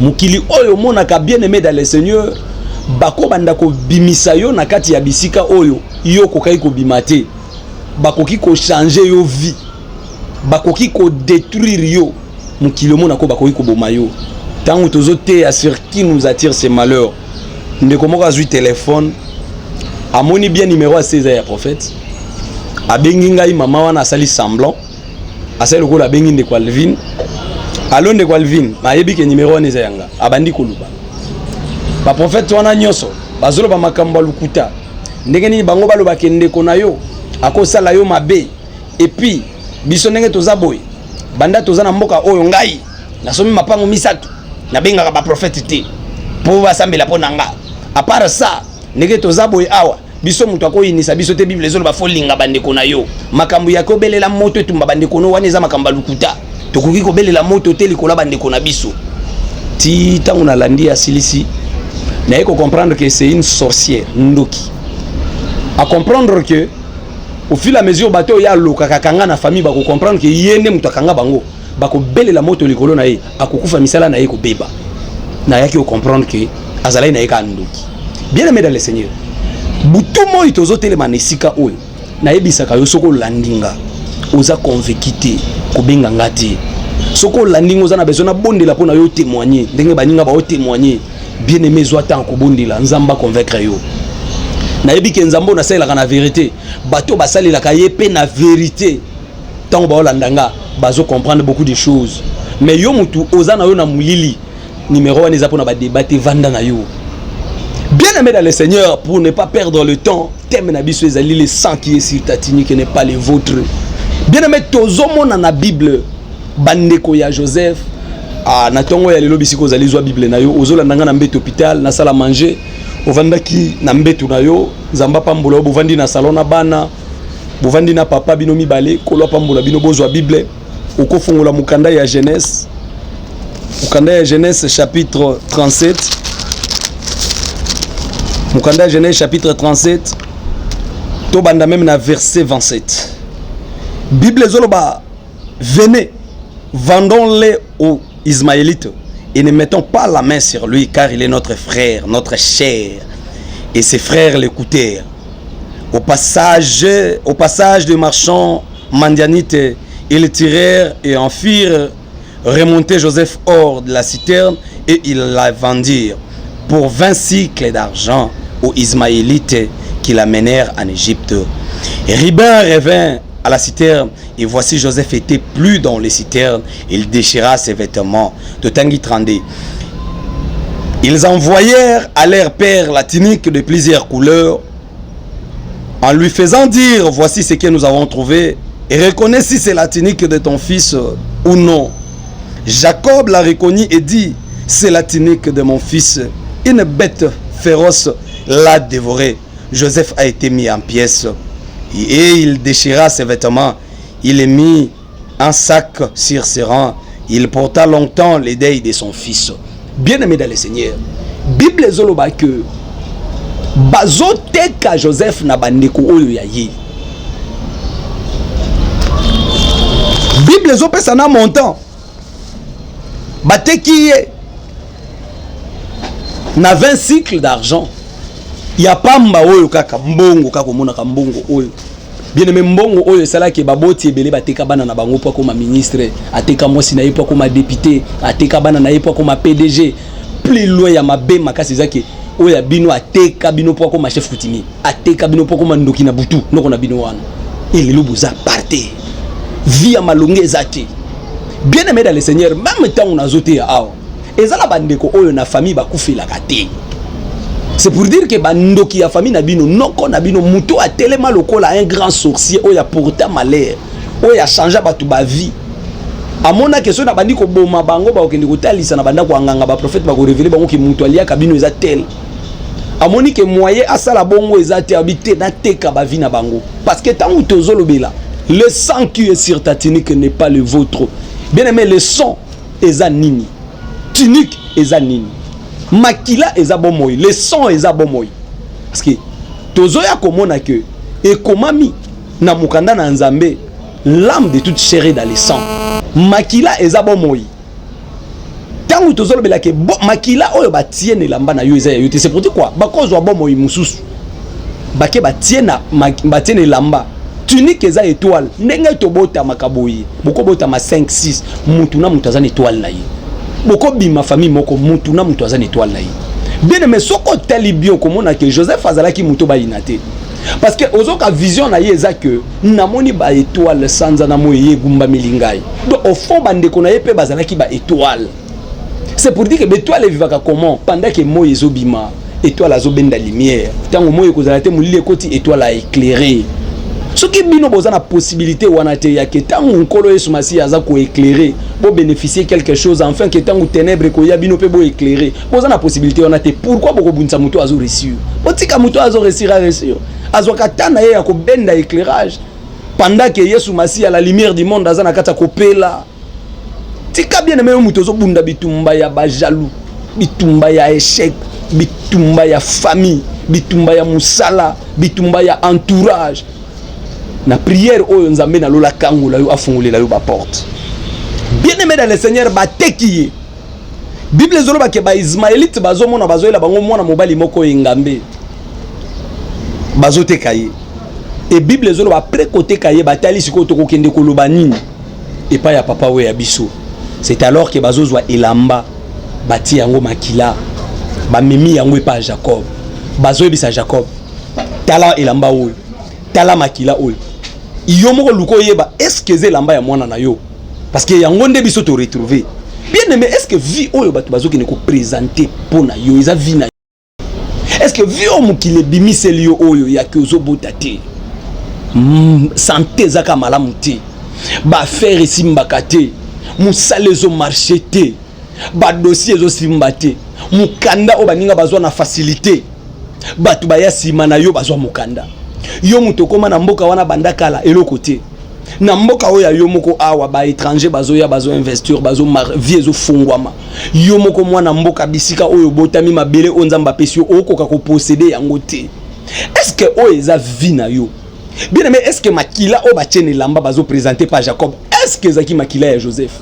Speaker 1: Mokili oyo omonaka, bien aimé dans le Seigneur, bakobanda kobimisa yo na kati ya bisika oyo yo okokaki kobima te. Bakoki kochange yo vie, bakoki kodétruire yo. Mokili omonaka, bakoki koboma yo. Ntango tozoteya sur "Qui nous attire ce malheur", ndeko moko azwi telefone, amoni bien numéro ase eza ya prophète, abengi ngai. Mama wana asali semblant, asali lokola abengi ndeko Alvin: "Allô, ndeko Alvin." Ayebi ke numéro wana eza yanga. Abandi koloba baprofete wana nyonso bazoloba makambo ya lukuta. Ndenge nini bango balobaka ndeko na yo akosala yo mabe? Et puis biso ndenge toza boye, banda toza na mboka oyo, ngai nasomi mapango misato, nabengaka baprofete te mpo basambela mpo na nga. À part ça, ndenge toza boye awa, biso moto akoyinisa biso te. Bible ezoloba folinga bandeko na yo. Makambo ya kobelela moto etumba bandeko no wana eza makambo ya lukuta. Tokoki kobelela moto te likolo ya bandeko na biso. Ti ntango nalandi, asilisi, naye kocomprendre que c'est une sorcière, ndoki. À comprendre que au fil à mesure bato oyo alokaka kanga na famille bakocomprendre ke ye nde moto akanga bango, bakobelela moto likolo na ye, akokufa, misala na ye kobeba. Nayaki kocomprendre ke azalaki na ye kaka ndoki. Bien aimé dans le Seigneur, butu moi tozotelema na esika oyo nayebisaka yo, soki olandi nga, oza convaincu te, kobenga nga te. Soki olandi nga, oza na besoin nabondela mpo na yo, témoigner ndenge baninga baotémoigner, bien aimé, ezwa ntango kobondela Nzambe aconvaincre yo. Nayebi ke Nzambe oyo nasalelaka na vérité, bato basalelaka ye mpe na vérité, ntango baolanda nga bazocomprendre beaucoup de choses. Mais yo mutu oza na yo na molili, numéro wana eza mpona badébat te, vanda na yo. Bien aimé dans le Seigneur, pour ne pas perdre le temps, thème na biso ezali "Le sang qui est sur ta tunique n'est pas le vôtre". Bien aimé, tozomona na Bible bandeko ya Joseph. Ah, na ntongo ya lelo, bisika ozali, zwa Bible na yo. Ozolanda nga na mbeto hôpital, nasala manger, ovandaki na mbeto na yo, Nzambe apambola yo. Bovandi na salon na bana, bovandi na papa, bino mibale, Kolo apambola bino. Bozwa Bible, okofungola mokanda ya Genèse, mokanda ya Genèse chapitre 37, mokanda ya Genèse chapitre 37, tobanda même na verset 27. Bible ezoloba: "Venez, vendons-les aux Ismaélites et ne mettons pas la main sur lui, car il est notre frère, notre chair." Et ses frères l'écoutèrent. Au passage de marchands madianites, ils tirèrent et en firent remonter Joseph hors de la citerne et ils la vendirent pour 20 sicles d'argent aux Ismaélites qui l'amenèrent en Égypte. Et Ruben revint à la citerne et voici, Joseph était plus dans les citernes. Il déchira ses vêtements. De Tanguy 32. Ils envoyèrent à leur père la tunique de plusieurs couleurs en lui faisant dire: "Voici ce que nous avons trouvé et reconnais si c'est la tunique de ton fils ou non." Jacob la reconnut et dit: "C'est la tunique de mon fils. Une bête féroce l'a dévoré. Joseph a été mis en pièces." Et il déchira ses vêtements. Il mit un sac sur ses reins. Il porta longtemps les deuils de son fils. Bien-aimé dans le Seigneur, Bible ezoloba que bazoteka Joseph na bandeko oyo ya ye. Bible ezopesa na montant bateki ye na 20 sicles d'argent ya pamba. Oyo kaka mbongo, kaka omonaka mbongo oyo, bien aimé, mbongo oyo esalaki baboti ebele bateka bana na bango mpo akoma ministre, ateka mwasi na ye mpo akoma député, ateka bana na ye mpo akoma PDG. Plus loin ya mabe makasi ezaki oyo ya bino: ateka bino mpo akoma chef coutumier, ateka bino mpo akoma ndoki na butu noko na bino wana. Elelo boza par terre, vie ya malonge eza te. Bien aimé dans le Seigneur, même ntango nazoteya awa, eza na bandeko oyo na famille bakufelaka te. C'est pour dire que bandoki ya famille na bino, noko na bino, moto atelema lokola un grand sorcier oyo aporta malheur, oyo achangea bato bavie, amonaki soki na bandi koboma bango, bakokende kotalisa na bandako ya nganga, baprophète bakorévéler bango ke moto aliaka bino eza tel. Amoni ke moyen asala bongo eza te, abi te, nateka bavie na bango. Parce que ntango tozolobela le sang qui est sur ta tunique n'est pas le vôtre, bien aimé, le sang eza nini? Tunique eza nini? Makila eza bomoi, le sang eza bomoi. Parce que tozoya komona ke ekomami na mokanda na Nzambe: l'âme de toute chair est dans le sang. Makila eza bomoi. Ntango tozolobela ke makila oyo batie na elamba na yo eza ya yo te, c'est pour dire quoi? Bakozwa bomoi mosusu, bake batie na batie na elamba. Tunique eza étoile. Ndenge tobotamaka boye, bokobotama 5, 6, mutu na mutu aza na étoile na ye. Bokobima famille moko, mutu na mutu aza na étoile na ye. Bien aimé, soki otali bien, okomona ke Joseph azalaki mutu bayina te, parce que ozoka vision na ye eza ke namoni baétoile, sanza na moi eye egumbameli ngai. Donc au fond, bandeko na ye mpe bazalaki baétoile. C'est pour dire que baétoile evivaka comment? Pendant ke moi ezobima, étoile azobenda lumière. Ntango moi ekozala te, molili ekoti, étoile aéclairé. Soki bino boza na possibilité wana te ya ke ntango Nkolo Yesu Masiya aza koéclairer, bobénéficier quelque chose, enfin ke ntango ténèbre ekoya, bino mpe boéclairer, boza na possibilité wana te, pourquoi bokobundisa moto azo réussir? Botika moto azo réussir aréussir, azwaka ta na ye ya kobenda éclairage pendant ke Yesu Masiya, la lumière du monde, aza na kati ya kopela. Tika, bien aimé, yo moto ozobunda bitumba ya bajaloux, bitumba ya échec, bitumba ya famille, bitumba ya mosala, bitumba ya entourage, na prière oyo, Nzambe nalola kangola yo, afungolela yo baporte. Bien aimé dans le Seigneur, bateki ye. Bible ezoloba ke baismaélite bazomona, bazoyela bango mwana mobali moko engambe, bazoteka ye. E Bible ezoloba, après koteka ye, batali sikoyo tokokende koloba nini epai ya papa oyo ya biso. C'est alors ke bazozwa elamba, batie yango makila, bamemi yango epai ya Jacob. Bazoyebisa Jacob: tala elamba oyo, tala makila oyo, yo moko luka oyeba est-ce eza elamba ya mwana na yo, parce que yango nde biso toretrouve. Bien aimé, est ce que vie oyo bato bazokende koprésenter mpo na yo eza vie na yo? Est ce que vie oyo mokili ebimiseli yo, oyo yaki ozobota te, santé ezaka malamu te, baaffaire esimbaka te, mosala ezomarcher te, badossier ezosimba te, mokanda oyo baninga bazwa na facilité, bato baya nsima na yo bazwa mokanda, yo moto okóma na mboka wana banda kala, eloko te na mboka oyo ya yo moko awa, baétranger bazoya, bazoinvestir, bazo vie ezofungwama, yo moko mwana mboka, bisika oyo obotami, mabele oyo Nzambe apesi yo, okoka koposséder yango te, est ce que oyo eza vie na yo? Bien aimé, est ce que makila oyo batie na elamba bazoprésenter par Jacob, est ce que ezalaki makila ya Joseph?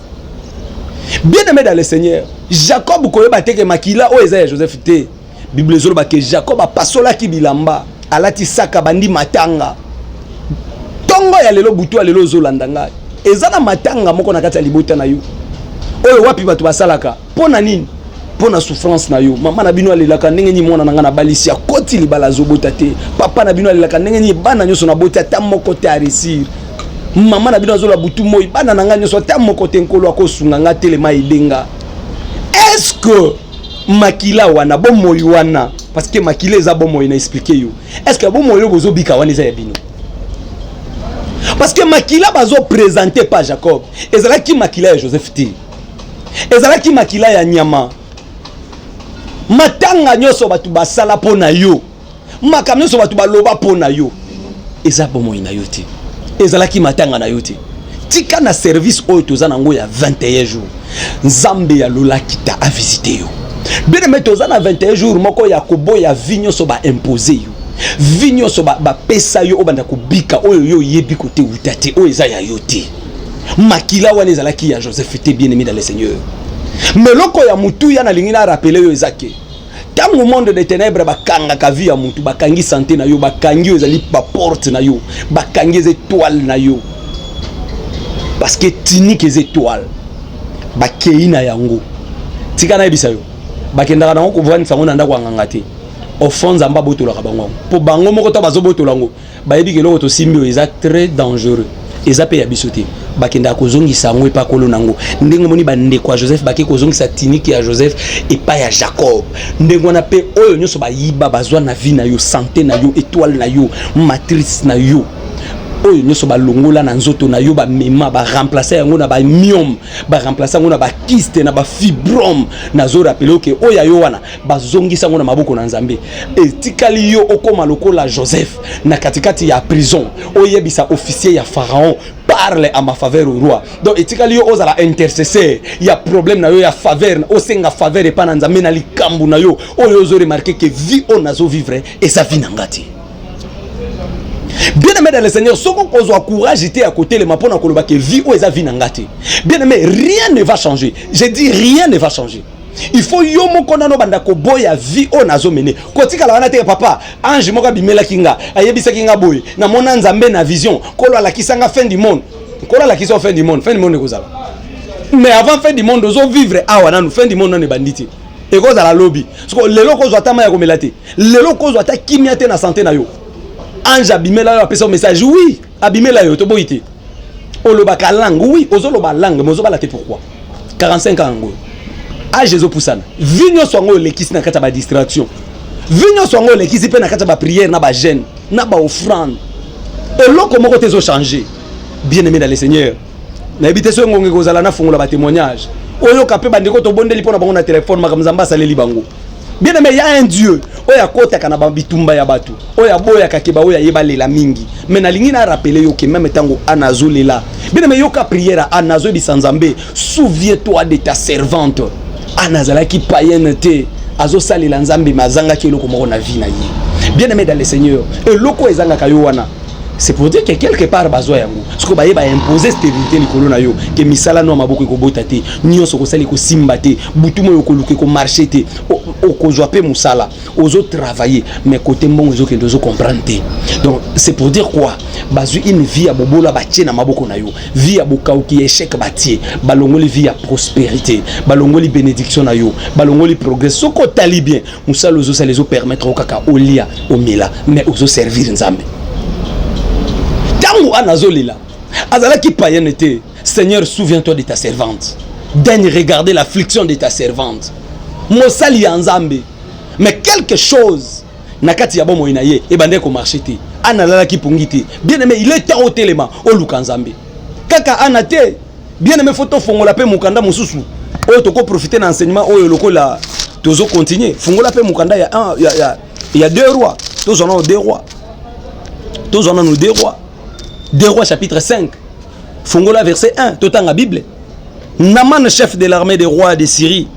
Speaker 1: Bien aimé dans le Seigneur, Jacob koyeba te ke makila oyo eza ya Joseph te. Bible ezoloba ke Jacob apasolaki bilamba, alati saka, bandi matanga. Ntongo ya lelo, butu ya lelo, ozolanda ngai, eza na matanga moko na kati ya libota na yo oyo wapi bato basalaka mpo na nini? Mpo na souffrance na yo. Mama na bino alelaka ndenge nini mwana na ngai nabalisi, akoti libala, azobota te. Papa na bino alelaka ndenge nini bana nyonso naboti, ata moko te aréussir. Mama na bino azola butu moi, bana na ngai nyonso, ata moko te. Nkolo akosunga nga, telema edenga. Est ce que makila wana, bomoi wana, parce que makila eza bomoi, na expliquer yo, est ce que bomoi oyo bozobika wana eza ya bino? Parce que makila bazoprésenter pa Jacob ezalaki makila ya Joseph te, ezalaki makila ya nyama. Matanga nyonso bato basala mpo na yo, makambo nyonso bato baloba mpo na yo, eza bomoi na yo te, ezalaki matanga na yo te. Tika na service oyo toza nango ya 21 jours, Nzambe ya lola kita avisiter yo. Bien aimé, toza na 21 jours moko ya koboya vie nyonso baimposer yo, vie nyonso bapesa yo, obanda kobika oyo yo oyebi kote wuta te, oyo eza ya yo te. Makila wana ezalaki ya Joseph te. Bien aimé dans le Seigneur, mais eloko ya motuya nalingi na rappeler yo eza ke ntango monde de ténèbre bakangaka vie ya mutu, bakangi santé na yo, bakangi oyo ezali baporte na yo, bakangi eza étoile na yo, parce que tunique eza étoile. Bakei na yango, tika nayebisa yo, bakendaka nango kovandisa yango na ndako ya nganga te. Au fond, Nzambe abotolaka bango yango, mpo bango moko to bazobotola yango, bayebi ke eloko tosimbi oyo eza très dangereux. Eza mpe ya biso te. Bakendaka kozongisa yango epai kolo nango. Ndenge omoni bandeko ya Joseph bake kozongisa tunique ya Joseph epai ya Jacob, ndenge wana mpe oyo nyonso bayiba, bazwa na vie na yo, santé na yo, étoile na yo, matrice na yo, oyo nyonso balongola na nzoto na yo, bamema, baremplace yango na bamyome, baremplace yango na bakyste, na bafibrome. Nazorappeler oke oyo ya yo wana, bazongisa yango na maboko na Nzambe. Etikali yo okóma lokola Joseph na katikati ya prison, oyebisa officier ya Pharaon: "Parle à ma faveur au roi." Donc etikali yo ozala intercesseur ya problème na yo ya faveur, osenga faveur epai na Nzambe na likambo na yo oyo ozoremarquer ke vie oyo nazovivre eza vie na nga te. Bien aimé dans le Seigneur, soki okozwa courage te ya kotelema mpona koloba ke vie oyo eza vie na nga te, bien aimé, rien ne va changer. Je dis, rien ne va changer. Il faut yo moko nano banda koboya vie oyo nazomene. Kotikala wana te: "Papa, ange moko abimelaki nga, ayebisaki nga boye, namona Nzambe na vision, Nkolo alakisa nga fin du monde." Nkolo alakisa fin du monde, fin du monde ekozala, mais avant fin du monde, ozovivre awa nanu. Fin du monde nanu ebandi te, ekozala lobi. Siko lelo okozwa ata mai ya komela te, lelo okozwa ata kimia te na santé na yo. Ange abimela yo, apesa yo message, oui, abimela yo, toboyi te. Olobaka langue, oui, ozoloba langue, mais ozobala te. Pourquoi? 45 ans yango, âge ezopusana. Vie nyonso yango olekisi na kati ya badistraction, vie nyonso yango olekisi mpe na kati ya baprière, na bajeûne, na baoffrande, eloko moko te ezochange. Bien aimé dans le Seigneur, nayebi te so ngonga ekozala nafungola batémoignage, oyoka mpe bandeko tobondeli mpo na bango na telefone, makambo Nzambe asaleli bango. Bien aimé, ya un Dieu oyo akotaka na bitumba ya bato, oyo aboyaka keba, oyo ayeba lela mingi. Mais nalingi na rappeler yo ke même ntango Ana azolela, bien aimé, yoka prière. Ana azoyebisa Nzambe: "Souviens toi de ta servante." Ana azalaki païenne te, azosalela Nzambe, mais azangaki eloko moko na vie na ye. Bien aimé dans le Seigneur, eloko oyo ezangaka yo wana, c'est pour dire que quelque part bazwa yango. Soki baye baimpose stérilité likolo na yo, ke misala no ya maboko ekobota te, nyonso okosala ekosimba te, butu moyo okoluka ekomarche te, okozwa mpe mosala, ozotravailler, mais côté mbongo ezokende, ozocomprendre te. Donc c'est pour dire quoi? Bazwi une vie ya bobola, batie na maboko na yo, vie ya bokauki, ya échec, batie, balongoli vie ya prospérité, balongoli bénédiction na yo, balongoli progrès. Soki otali bien, mosala ozosala ezopermettre o kaka olia, omela, mais ozoservir Nzambe? Ntango Ana azolela, azalaki païenne te. "Seigneur, souviens-toi de ta servante, daigne regarder l'affliction de ta servante." Mosali ya Nzambe, mais quelque chose na kati ya bomoi na ye ebandaki komarche te. Ana alalaki pongi te. Bien aimé, il est temps otelema, oluka Nzambe. Kaka Ana te, bien aimé, faut tofongola mpe mokanda mosusu oyo tokoprofite na enseignement oyo lokola tozocontinue. Fungola mpe mokanda ya Deux Rois. Tozwa nano Deux Rois, tozwa nano Deux Rois, Deux Rois chapitre 5, fungola verset 1, totanga Bible. Naman, chef de l'armée des rois de Syrie,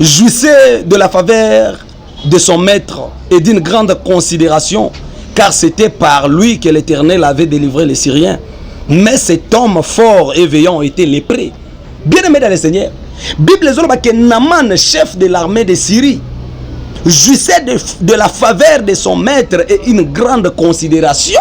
Speaker 1: jouissait de la faveur de son maître et d'une grande considération, car c'était par lui que l'Éternel avait délivré les Syriens. Mais cet homme fort et vaillant était lépreux. Bien aimé dans le Seigneur, Bible ezoloba que Naman, chef de l'armée de Syrie, jouissait de la faveur de son maître et une grande considération.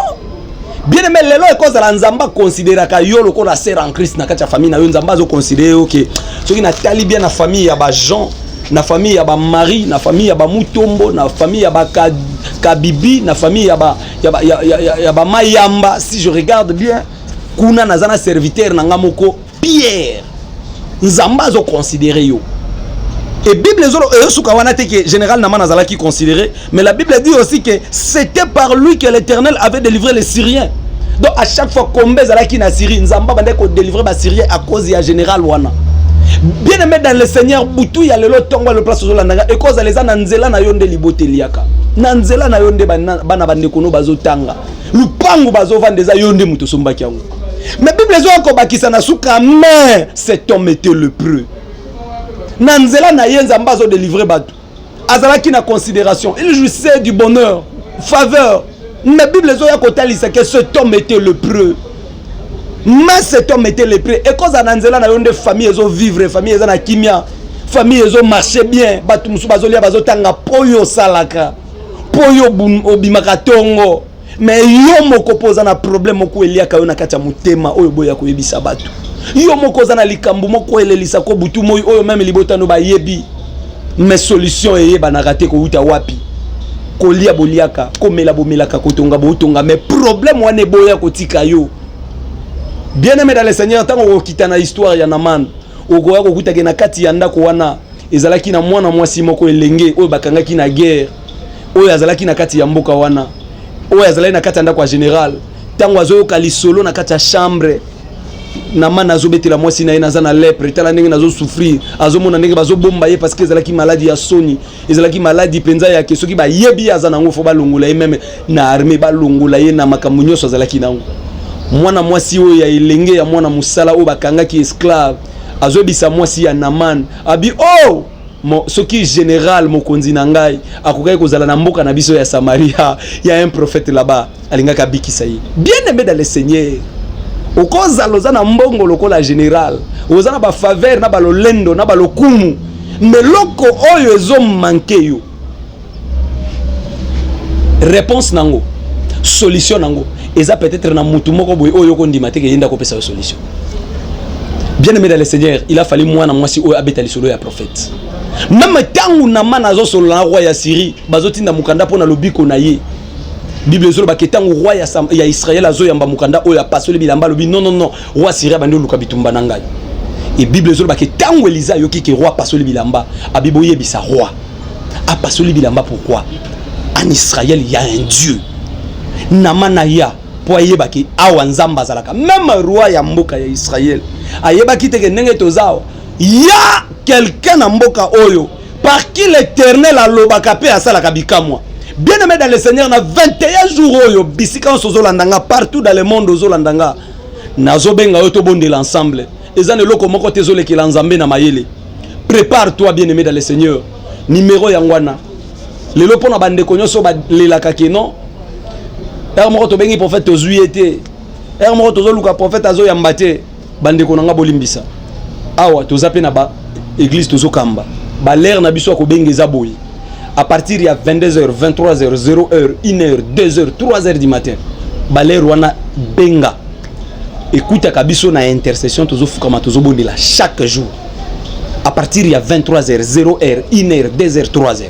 Speaker 1: Bien aimé, lelo ekozala Nzambe akonsideraka yo lokola sœur en Christ na kati ya famille na yo. Nzambe azoconsidere yo ke soki natali bien na famille ya bajean, na famille ya bamarie, na famille ya bamutombo, na famille ya bakabibi, na famille ya ba, ya ba, ya, ya, ya, ya bamayamba, si je regarde bien kuna, naza na serviteur na nga moko Pierre. Nzambe azoconsidere yo. Et Bible ezosuka wana te ke général Naman azalaki considéré, mais la Bible dit aussi que c'était par lui que l'Éternel avait délivré les Syriens. Donc à chaque fois combat ezalaki na Syrie, Nzambe abandaki kodélivre basyriens à cause ya général wana. Bien aimé dans le Seigneur, butu ya lelo, ntongo ya lelo, place ozolanda nga, ekozala eza na nzela na yo nde libota eliaka, na nzela na yo nde bana bandeko no bazotanga, lupangu bazovanda eza yo nde moto osombaki yango. Mais Bible ezoya kobakisa na suka: mais cet homme était lépreux. Na nzela na ye Nzambe azodelivre bato, azalaki na considération, il jouissait du bonheur, faveur, mais Bible ezoya kotalisa ke cet homme était lépreux. Mais cet homme était lépreux. Ekozala na nzela na yo nde famille ezovivre, famille eza na kimia, famille ezomarche bien, bato mosusu bazolia, bazotanga, mpo oyo osalaka, mpo oyo obimaka ntongo. Mais yo moko mpo oza na problème moko eliaka yo na kati ya motema, oyo boya koyebisa bato. Yo moko oza na likambo moko elelisako butu moi, oyo même libotano bayebi, mais solution eyebanaka te kowuta wapi. Kolia boliaka, komela bomelaka, kotonga botonga, mais problème wana eboya kotika yo. Bien aimé dans le Seigneur, ntango okokita na histoire ya Naman, okoya kokutake na kati ya ndako wana ezalaki na mwana mwasi moko elenge oyo bakangaki na guerre, oyo azalaki na kati ya mboka wana, oyo azalaki na kati ya ndako ya général. Ntango azoyoka lisolo na kati ya chambre, Naman azobetela mwasi na ye: "Naza na lèpre, tala ndenge nazosouffrir." Azomona ndenge bazobomba ye, parce que ezalaki maladie ya soni, ezalaki maladie mpenza yake soki bayebi ye aza nango, faut balongola ye même na armée, balongola ye na makambo nyonso azalaki nango. Mwana mwasi oyo ya elenge ya mwana mosala oyo bakangaki esclave azoyebisa mwasi ya Naman, abi: "Oh mo, soki général mokonzi na ngai akokaki kozala na mboka na biso ya Samaria, ya un prophète là-bas, alingaki abikisa ye." Bien aimé dans le Seigneur, okozala oza na mbongo lokola général, oza na bafaveur na balolendo na balokumu, mais loko oyo ezomanquer yo, réponse nango, solution nango eza peut-être na mutu moko boye oyo okondima te ke ye nde akopesa yo solution. Bien aimé dans le Seigneur, il a fallu mwana mwasi oyo abeta lisolo ya prophète. Même ntango Naman azosolola na roi ya Syrie, bazotinda mokanda mpo na lobiko na ye, Bible ezolobaka ntango roi ya Israel azoyamba mokanda oyo, apasoli bilamba, alobi: "Non, non, non, roi Syrie abandi oluka bitumba na ngai." E Bible ezolobaka ntango Eliza ayoki ke roi apasoli bilamba, abi: "Boyebisa roi apasoli bilamba pourquoi? En Israël, il y a un Dieu." Naman aya mpo ayebaki awa Nzambe azalaka. Même roi ya mboka ya Israel ayebaki teke ndenge toza awa, ya quelqu'un na mboka oyo par qui l'Éternel alobaka mpe asalaka bikamwa. Bien aimé dans le Seigneur, na 21 jours oyo, bisika nyonso ozolanda nga, partout dans le monde ozolanda nga, nazobenga yo tobondela ensemble. Eza na eloko moko te ezolekela Nzambe na mayele. Prépare toi, bien aimé dans le Seigneur. Numéro yango wana lelo mpo na bandeko nyonso balelaka ke non, heure moko tobengi prophète, tozwi ye te, heure moko tozoluka prophète, azoyamba te. Bandeko na nga, bolimbisa, awa toza mpe na ba église, tozokamba balere na biso ya kobenga eza boye: à partir ya 22h, 23h, 0h, 1h, 2h, 3h du matin. Balere wana benga, ekutaka biso na intercession, tozofukama, tozobondela chaque jour à partir ya 23h, 0h, 1h, 2h, 3h.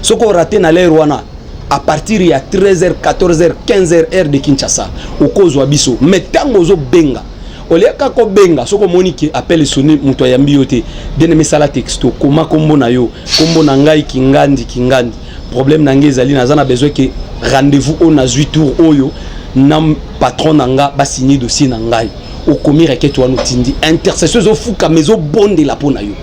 Speaker 1: Soki orater na l'heure wana, à partir ya 13h, 14h, 15h, heure de Kinshasa, okozwa biso. Mais ntango ozobenga, oliaka kobenga, soki omoni ke appel esonner, moto ayambi yo te, bien aimé, sala texto, koma kombo na yo: "Kombo na ngai Kingandi Kingandi, problème na ngai ezali naza na besoin ke rendez-vous oyo nazwi tour oyo na patron na nga basigner dossier na ngai." Okomi requête wana, otindi, intercession ezofukama, ezobondela mpo na yo.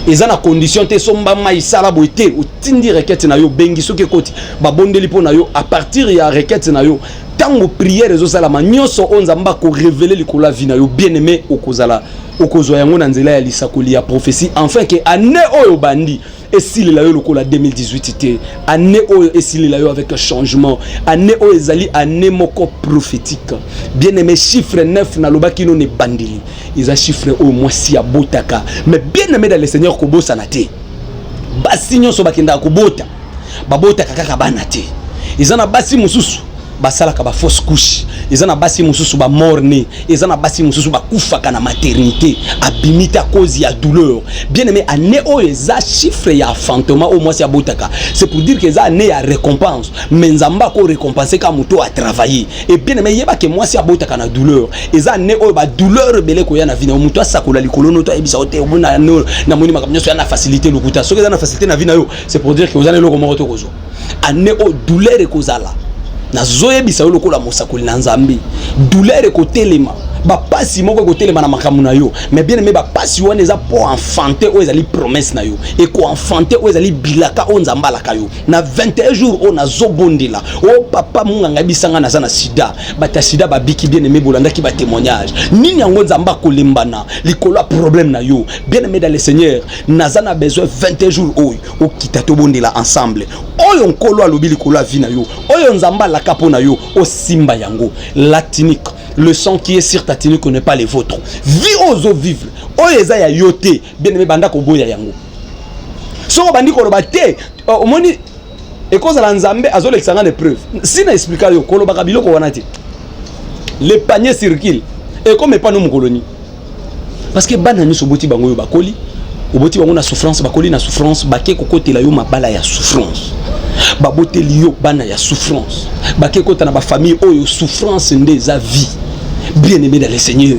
Speaker 1: Eza na condition te somba mai, sala boye te. Otindi requête na yo, obengi, soki ekoti, babondeli mpo na yo. À partir ya requête na yo, ntango prière ezosalama, nyonso oyo Nzambe akorévéler likolo ya vie na yo, bien aimé, okozala okozwa yango na nzela ya lisakoli ya prophétie, enfin ke année oyo bandi esilela yo lokola 2018 te. Année oyo esilela yo avec un changement. Année oyo ezali année moko prophétique. Bien aimé, chiffre 9, nalobaki nano ebandeli, eza chiffre oyo mwasi abotaka. Mais bien aimé dans le Seigneur, kobosana te, basi nyonso bakendaka kobota, babotaka kaka bana te. Eza na basi mosusu basalaka bafausse couche, eza na basi mosusu bamort-né, eza na basi mosusu bakufaka na maternité, abimi te à cause ya douleur. Bien aimé, année oyo eza chiffre ya enfantement oyo mwasi abotaka. C'est pour dire que eza année ya récompense, mais Nzambe akorécompense ka moto atravailler. Et bien aimé, yebake mwasi abotaka na douleur. Eza année oyo badouleur ebele koya na vie na yo. Moto asakola likolo no to ayebisa yo te: "Omona, namoni makambo nyonso ya na facilité." Lokuta. Soki eza na facilité na vie na yo, c'est pour dire que oza na eloko moko to kozwa. Année oyo douleur ekozala. Nazoyebisa yo lokola mosakoli na Nzambe, douleur ekotelema, bapasi moko ekotelema na makambo na yo. Mais bien aimé, bapasi wana eza mpo enfanter oyo ezali promesse na yo, ekoenfanter oyo ezali bilaka oyo Nzambe alaka yo. Na 21 jours oyo nazobondela o papa monganga yebisanga naza na sida, bato ya sida babiki. Bien aimé, bolandaki batémoignage nini yango. Nzambe akolembana likolo ya problème na yo. Bien aimé dans le Seigneur, naza na besoin 21 jours oyo okita, tobondela ensemble. Oyo Nkolo alobi likolo ya vie na yo, oyo Nzambe alaka mpo na yo, osimba yango. La tunique, le sang qui est sur ta tunique n'est pas le vôtre. Vie oyo ozovivre oyo eza ya yo te. Bien aimé, banda koboya yango. Soki obandi koloba te, omoni ekozala Nzambe azolekisa nga na épreuve. Si na explika yo, kolobaka biloko wana te. Le panier circule, ekoma epano mokolo nini? Parce que bana nyonso oboti bango oyo bakoli, oboti bango na souffrance, bakoli na souffrance, bake kokotela yo mabala ya souffrance, baboteli yo bana ya souffrance, bake kota na bafamille oyo souffrance nde eza vie. Bien aimé dans le Seigneur,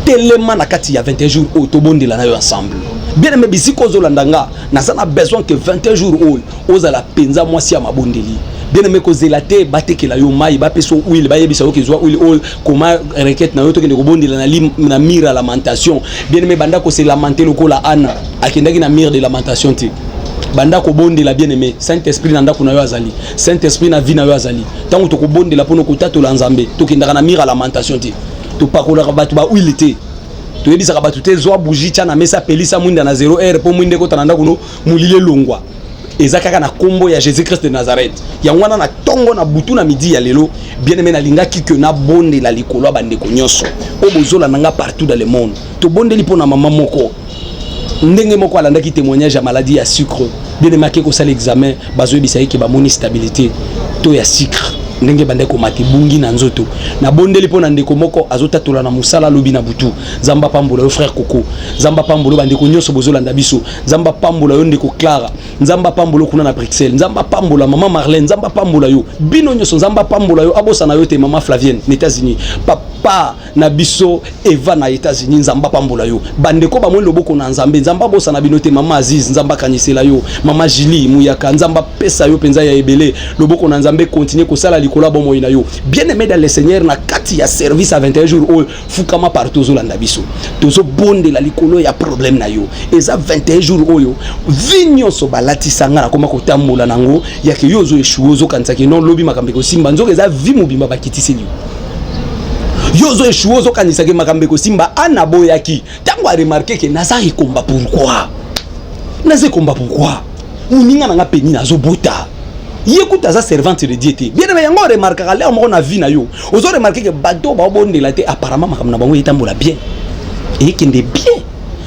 Speaker 1: telema na kati ya 21 jours oyo, tobondela na yo ensemble. Bien aimé, bisika ozolanda nga, naza na besoin que 21 jours oyo ozala mpenza mwasi ya mabondeli. Bien aimé, kozela te batekela yo mai, bapesa yo huile, bayebisa yo kezwa huile oyo, koma requête na yo, tokende kobondela na mur ya lamentation. Bien aimé, banda kose lamenter lokola Ana akendaki na mur de lamentation te. Banda kobondela. Bien aimé, Saint Esprit na ndako na yo azali, Saint Esprit na vie na yo azali. Ntango tokobondela mpona kotatola Nzambe, tokendaka na mur ya lamentation te, topakolaka bato ba huile te, toyebisaka bato te zwa bougie, tia na mesa, pelisa mwinda na 0 heure mpo mwinda ekota na ndako no, molili elongwa. Eza kaka na nkombo ya Jésus Christ de Nazareth. Yango wana, na ntongo, na butu, na midi ya lelo, bien aimé, nalingaki ke nabondela likolo ya bandeko nyonso oyo bozolanda nga partout dans le monde. Tobondeli mpo na mama moko, ndenge moko alandaki témoignage ya maladie ya sucre. Bien aimé, ake kosala examen, bazoyebisa ye ke bamoni stabilité to ya sucre ndenge bandaki komata, ebungi na nzoto. Nabondeli mpo na ndeko moko azotatola na mosala alobi na butu. Nzambe apambola yo, frère Koko. Nzambe apambola yo, bandeko nyonso bozolanda biso. Nzambe apambola yo, ndeko Clara. Nzambe apambola yo kuna na Bruxelles. Nzambe apambola mama Marlène. Nzambe apambola yo, bino nyonso. Nzambe apambola yo, abosana yo te. Mama Flavienne na États-Unis, papa na biso Eva na États-Unis, Nzambe apambola yo. Bandeko bamoni loboko na Nzambe, Nzambe abosana bino te. Mama Aziz, Nzambe akanisela yo. Mama Julie Muyaka, Nzambe apesa yo mpenza ya ebele. Loboko na Nzambe continue kosala likolo ya bomoi na yo. Bien aimé dans le Seigneur, na kati ya service ya 21 jours oyo, fukama partout ozolanda biso, tozobondela likolo ya problème na yo. Eza 21 jours oyo vie nyonso balatisa nga, nakoma kotambola nango yake. Yo ozo échouer, ozokanisaki non, lobi makambo ekosimba, nzoka eza vie mobimba bakitiseli yo. Yo ozo échouer, ozokanisaki makambo ekosimba. Ana boyaki ntango aremarquer ke naza ekomba. Pourquoi naza ekomba? Pourquoi moninga na nga peni nazobota, ye kuta aza servante de Dieu te? Bien aimé, yango oremarkaka lere moko na vie na yo, ozoremarquer ke bato baobondela te, apparemment makambo na bango etambola bien, ekende bien.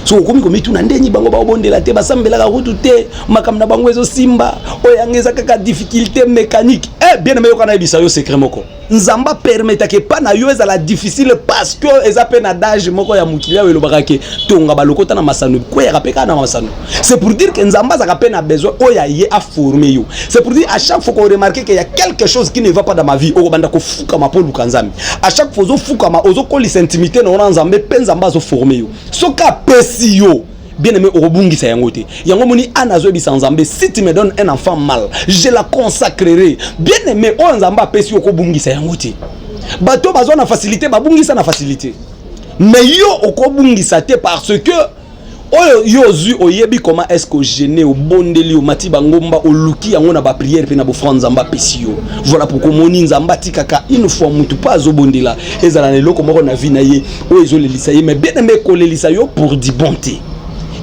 Speaker 1: So okomi komituna ndeni bango baobondela te, basambelaka kutu te, makambo na bango ezosimba, oyo yango eza kaka difficulté mécanique. Eh bien aimé, yoka nayebisa yo secret moko. Nzambe apermettaka epa na yo ezala difficile parce que eza mpe na adage moko ya mokili ayo elobaka ke tonga balokota na masano, ekweyaka mpe kaka na masano. C'est pour dire que Nzambe azalaka mpe na besoin oyo aye aforme yo. C'est pour dire, à chaque fois koremarquer que y a quelque chose qui ne va pas dans ma vie, okobanda kofukama mpo oluka Nzambe. À chaque fois ozofukama, ozokolisa intimité na yo na Nzambe, mpe Nzambe azoforme yo. Soki apesi yo, bien aimé, okobungisa yango te. Yango moni Ana azoyebisa Nzambe: "Si tu me donnes un enfant mâle, je la consacrerai." Bien aimé, oyo Nzambe apesi yo, okobungisa yango te. Bato bazwa na facilité, babungisa na facilité, mais yo okobungisa te parce que oyo yo ozwi, oyebi comment est ce que ogene, obondeli, omati bangomba, oluki yango na baprière mpe na bofrande, Nzambe apesi yo. Voilà pourquoi omoni Nzambe atikaka une fois mutu mpo azobondela, ezala na eloko moko na vie na ye oyo ezolelisa ye. Mais bien aimé, ekolelisa yo pour du bon te,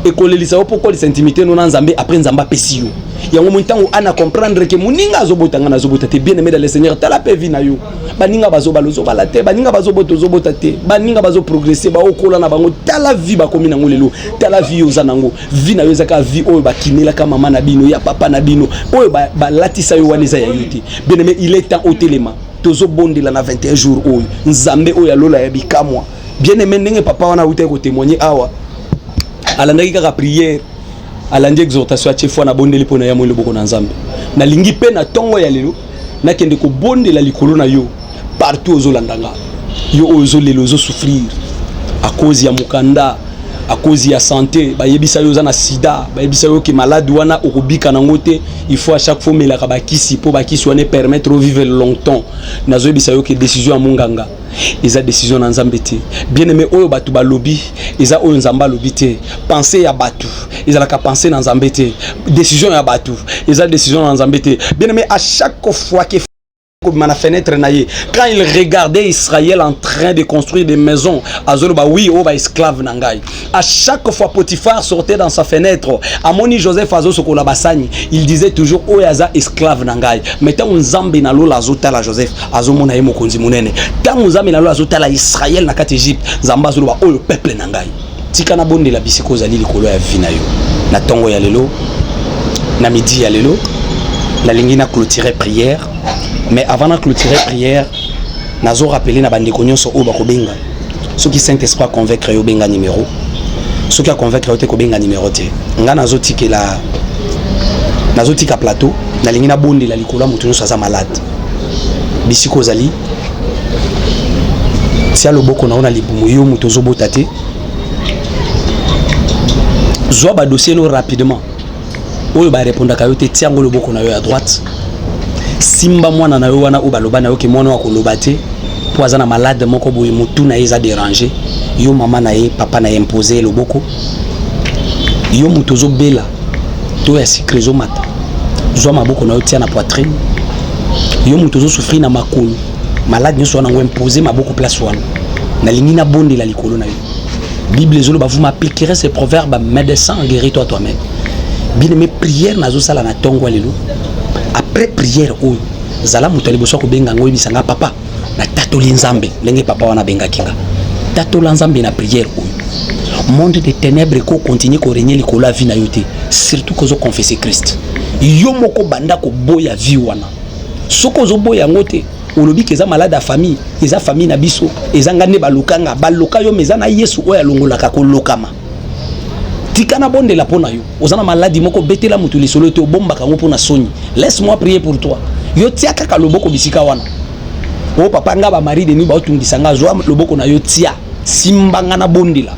Speaker 1: ekolelisa yo mpo kolisa intimité no na Nzambe. Après, Nzambe apesi yo yango. Moi, ntango ana comprendre ke moninga azobota, nga nazobota te. Bien aimé dans le Seigneur, tala mpe vie na yo. Baninga bazobala, ozobala te. Baninga bazobota, ozobota te. Baninga bazoprogresse, baokola na bango, tala vie bakomi nango lelo. Tala vie oza nango. Vie na yo eza kaka vie oyo bakinelaka mama na bino, ya papa na bino, oyo balatisa yo wana, eza ya yo te. Bien aimé, il est temps otelema. Tozobondela na 21 jours oyo, Nzambe oyo alola ya bikamwa. Bien aimé, ndenge papa wana awutaki kotémoigner awa, alandaki kaka prière, alandi exhortation, atie foi. Nabondeli mpo na ya moi loboko na Nzambe. Nalingi mpe na ntongo ya lelo nakende kobondela likolo na yo partout ozolanda nga. Yo oyo ozolela, ozosouffrir à cause ya mokanda, à cause ya santé, bayebisa yo oza na sida, bayebisa yo ke malade wana okobika nango te, il faut à chaque fois omelaka bakisi mpo bakisi wana epermettre ovivre longtemps. Nazoyebisa yo ke décision ya monganga eza décision na Nzambe te. Bien aimé, oyo bato balobi eza oyo Nzambe alobi te. Pensée ya bato ezalaka pensée na Nzambe te. Décision ya bato eza décision na Nzambe te. Bien aimé, à chaque fois ke kobima na fenêtre na ye, quand il regardait Israël en train de construire des maisons, azoloba: "Oui, oyo baesclave na ngai." À chaque fois Potiphar sortait dans sa fenêtre, amoni Joseph azosokola basani, il disait toujours: "Oyo aza esclave na ngai." Mais ntango Nzambe na lola azotala Joseph, azomona ye mokonzi monene. Ntango Nzambe na lola azotala Israël na kati Egypte, Nzambe azoloba: "Oyo peuple na ngai." Tika nabondela bisika ozali likolo ya vie na yo. Na ntongo ya lelo, na midi ya lelo, nalingi na clôturer prière. Mais avant na clôturer prière, nazorappeler na bandeko nyonso oyo bakobenga: soki Saint Esprit aconvaincre yo, obenga numéro. Soki aconvaincre yo te, kobenga numéro te. Nga nazotikela, nazotika plateau. Nalingi nabondela likolo ya moto nyonso aza malade bisika ozali. Tia loboko na yo na libumu, yo moto ozobota te, zwa badossier no rapidement oyo barépondaka yo te, tia yango loboko na yo ya droite. Simba mwana na yo wana oyo baloba na yo ke mwana oyo akoloba te mpo aza na malade moko boye, motu na ye eza déranger. Yo mama na ye, papa na ye, impose ye loboko. Yo moto ozobela to ya sucre ezomata, zwa maboko na yo, tia na poitrine. Yo moto ozosouffrir na makolo, malade nyonso wana yango, impose maboko place wana. Nalingi nabondela likolo na yo. Bible ezoloba: "Vous m'appliquerez ce proverbe, médecin, guéris-toi toi-même." Bien aimé, prière nazosala na ntongo ya lelo, après prière oyo, zala moto ya liboso akobenga yango, oyebisa nga: "Papa, natatoli Nzambe ndenge papa wana abengaki nga." Tatola Nzambe na prière oyo. Monde de ténèbres ekocontinue korégner likolo ya vie na yo te, surtout kozoconfesse Christ. Yo moko banda koboya vie wana. Soki ozoboya yango te, olobi ke eza malade ya famille, eza famille na biso, eza nga nde balokanga, baloka yo, mais eza na Yesu oyo alongolaka kolokama. Tika nabondela mpo na yo. Oza na maladi moko, betela motu lisolo te, obombaka yango mpo na soni. Laisse moi prier pour toi. Yo tia kaka loboko bisika wana. O papa, nga bamari de nuit baotungisa nga, zwa loboko na yo, tia, simbanga, nabondela.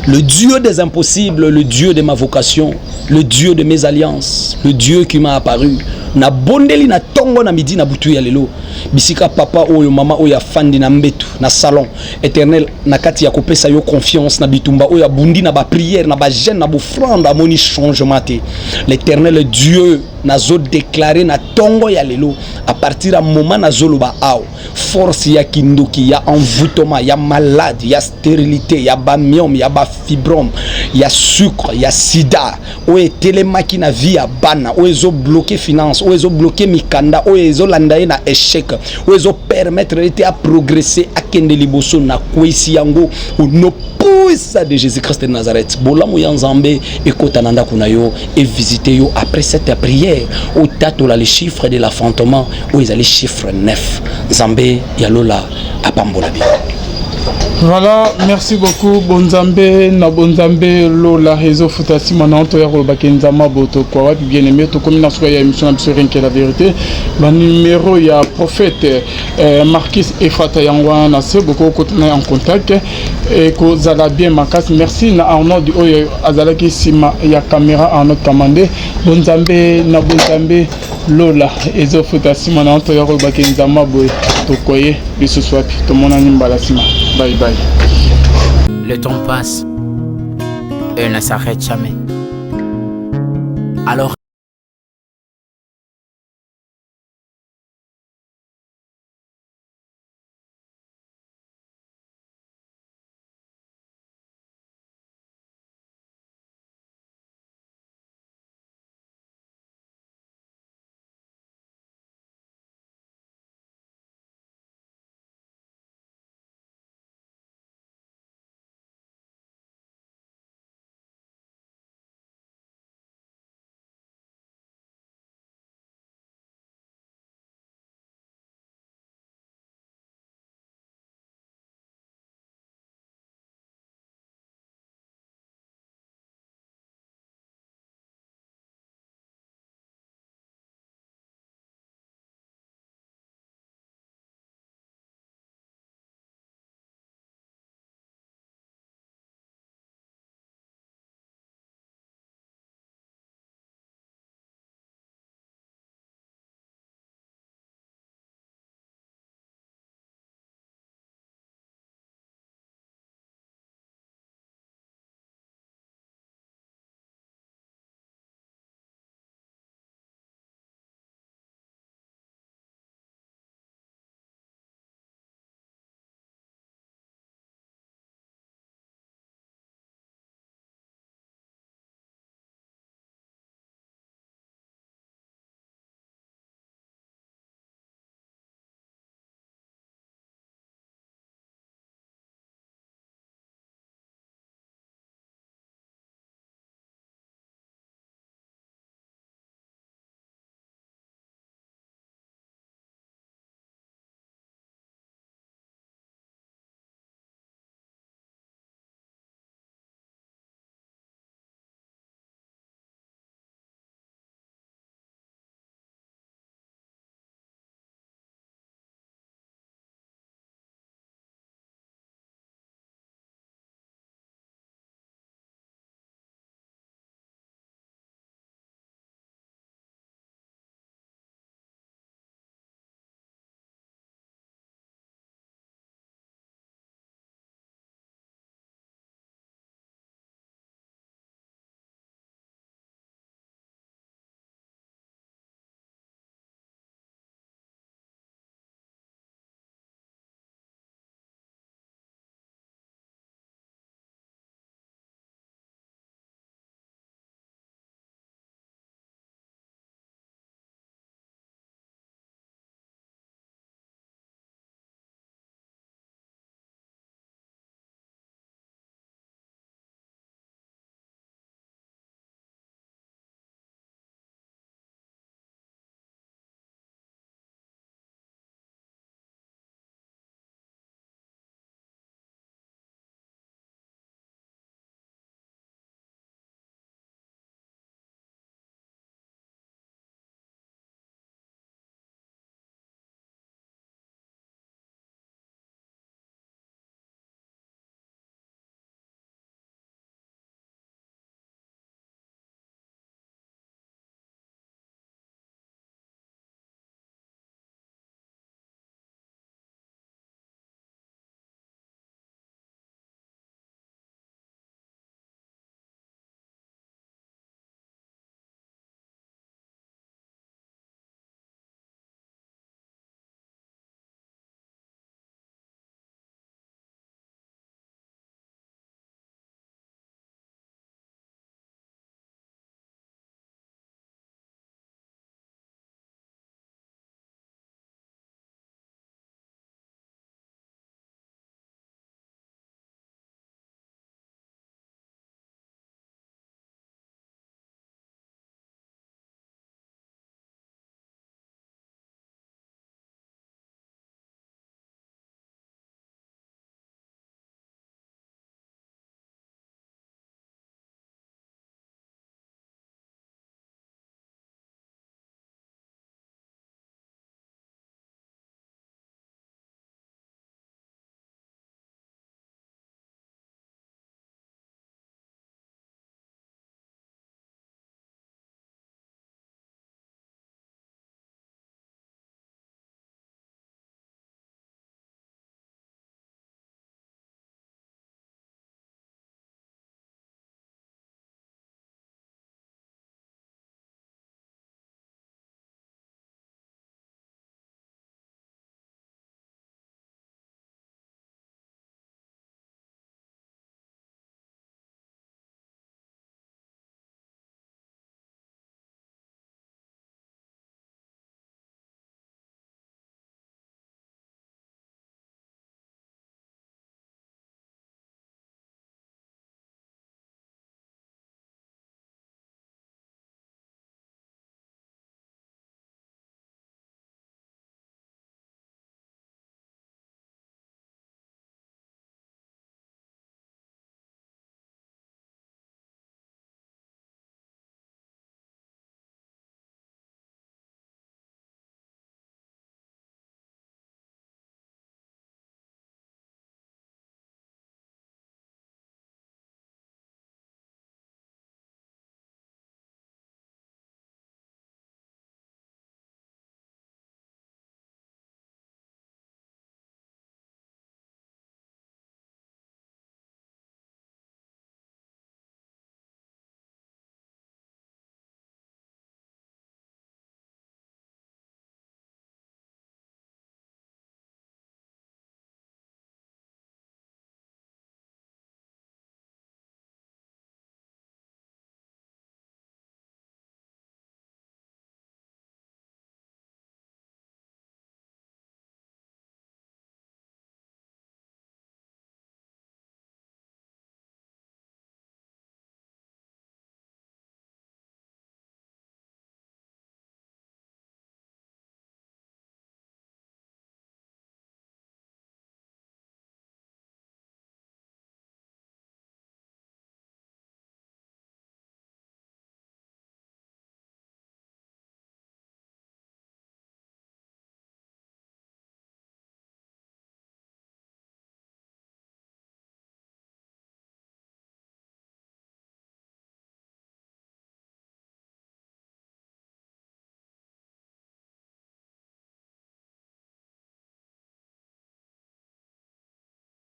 Speaker 1: Le Dieu des impossibles, le Dieu de ma vocation, le Dieu de mes alliances, le Dieu qui m'a apparu, nabondeli na ntongo, na midi, na butu ya lelo, bisika papa oyo, mama oyo afandi na mbetu na salon, Éternel, na kati ya kopesa yo confiance na bitumba oyo abundi na baprière, na bajeûne, na bofrande, amoni changement te. L'Éternel Dieu, nazodéclare na ntongo ya lelo, à partir ya moment nazoloba awa, force ya kindoki, ya envoûtement, ya malade, ya stérilité, ya bamyome, ya bafibrome, ya sucre, ya sida oyo etelemaki na vie ya bana, oyo ezobloquer finance, oyo ezobloquer mikanda, oyo ezolanda ye na échec, oyo ezopermettre ye te aprogresse, akende liboso, nakweyisi yango au nom puissant de Jésus Christ de Nazareth. Bolamu ya Nzambe ekota na ndako na yo, evisite yo. Après cette prière, otatola le chiffre de l'enfantement oyo ezali chiffre 9. Nzambe ya lola apambola bino.
Speaker 2: Voilà, merci beaucoup. Bonzambe na bonzambe, lola ezofuta nsima na toya kolobaki Nzambe boto kwa wapi. Bien aimé, tokomi na suka ya émission na biso Rien que la vérité. Banuméro ya prophète Marquis Efata, yango wana na se, bokokota en contact, ekozala bien makasi. Merci na Arnold oyo azalaki nsima ya caméra, Arnold Kamande. Bonzambe na bonzambe, lola ezofuta nsima na toya kolobaki Nzambe boye tokoye lisusu wapi. Tomonani mbala nsima. Bye bye.
Speaker 3: Le temps passe et ne s'arrête jamais. Alors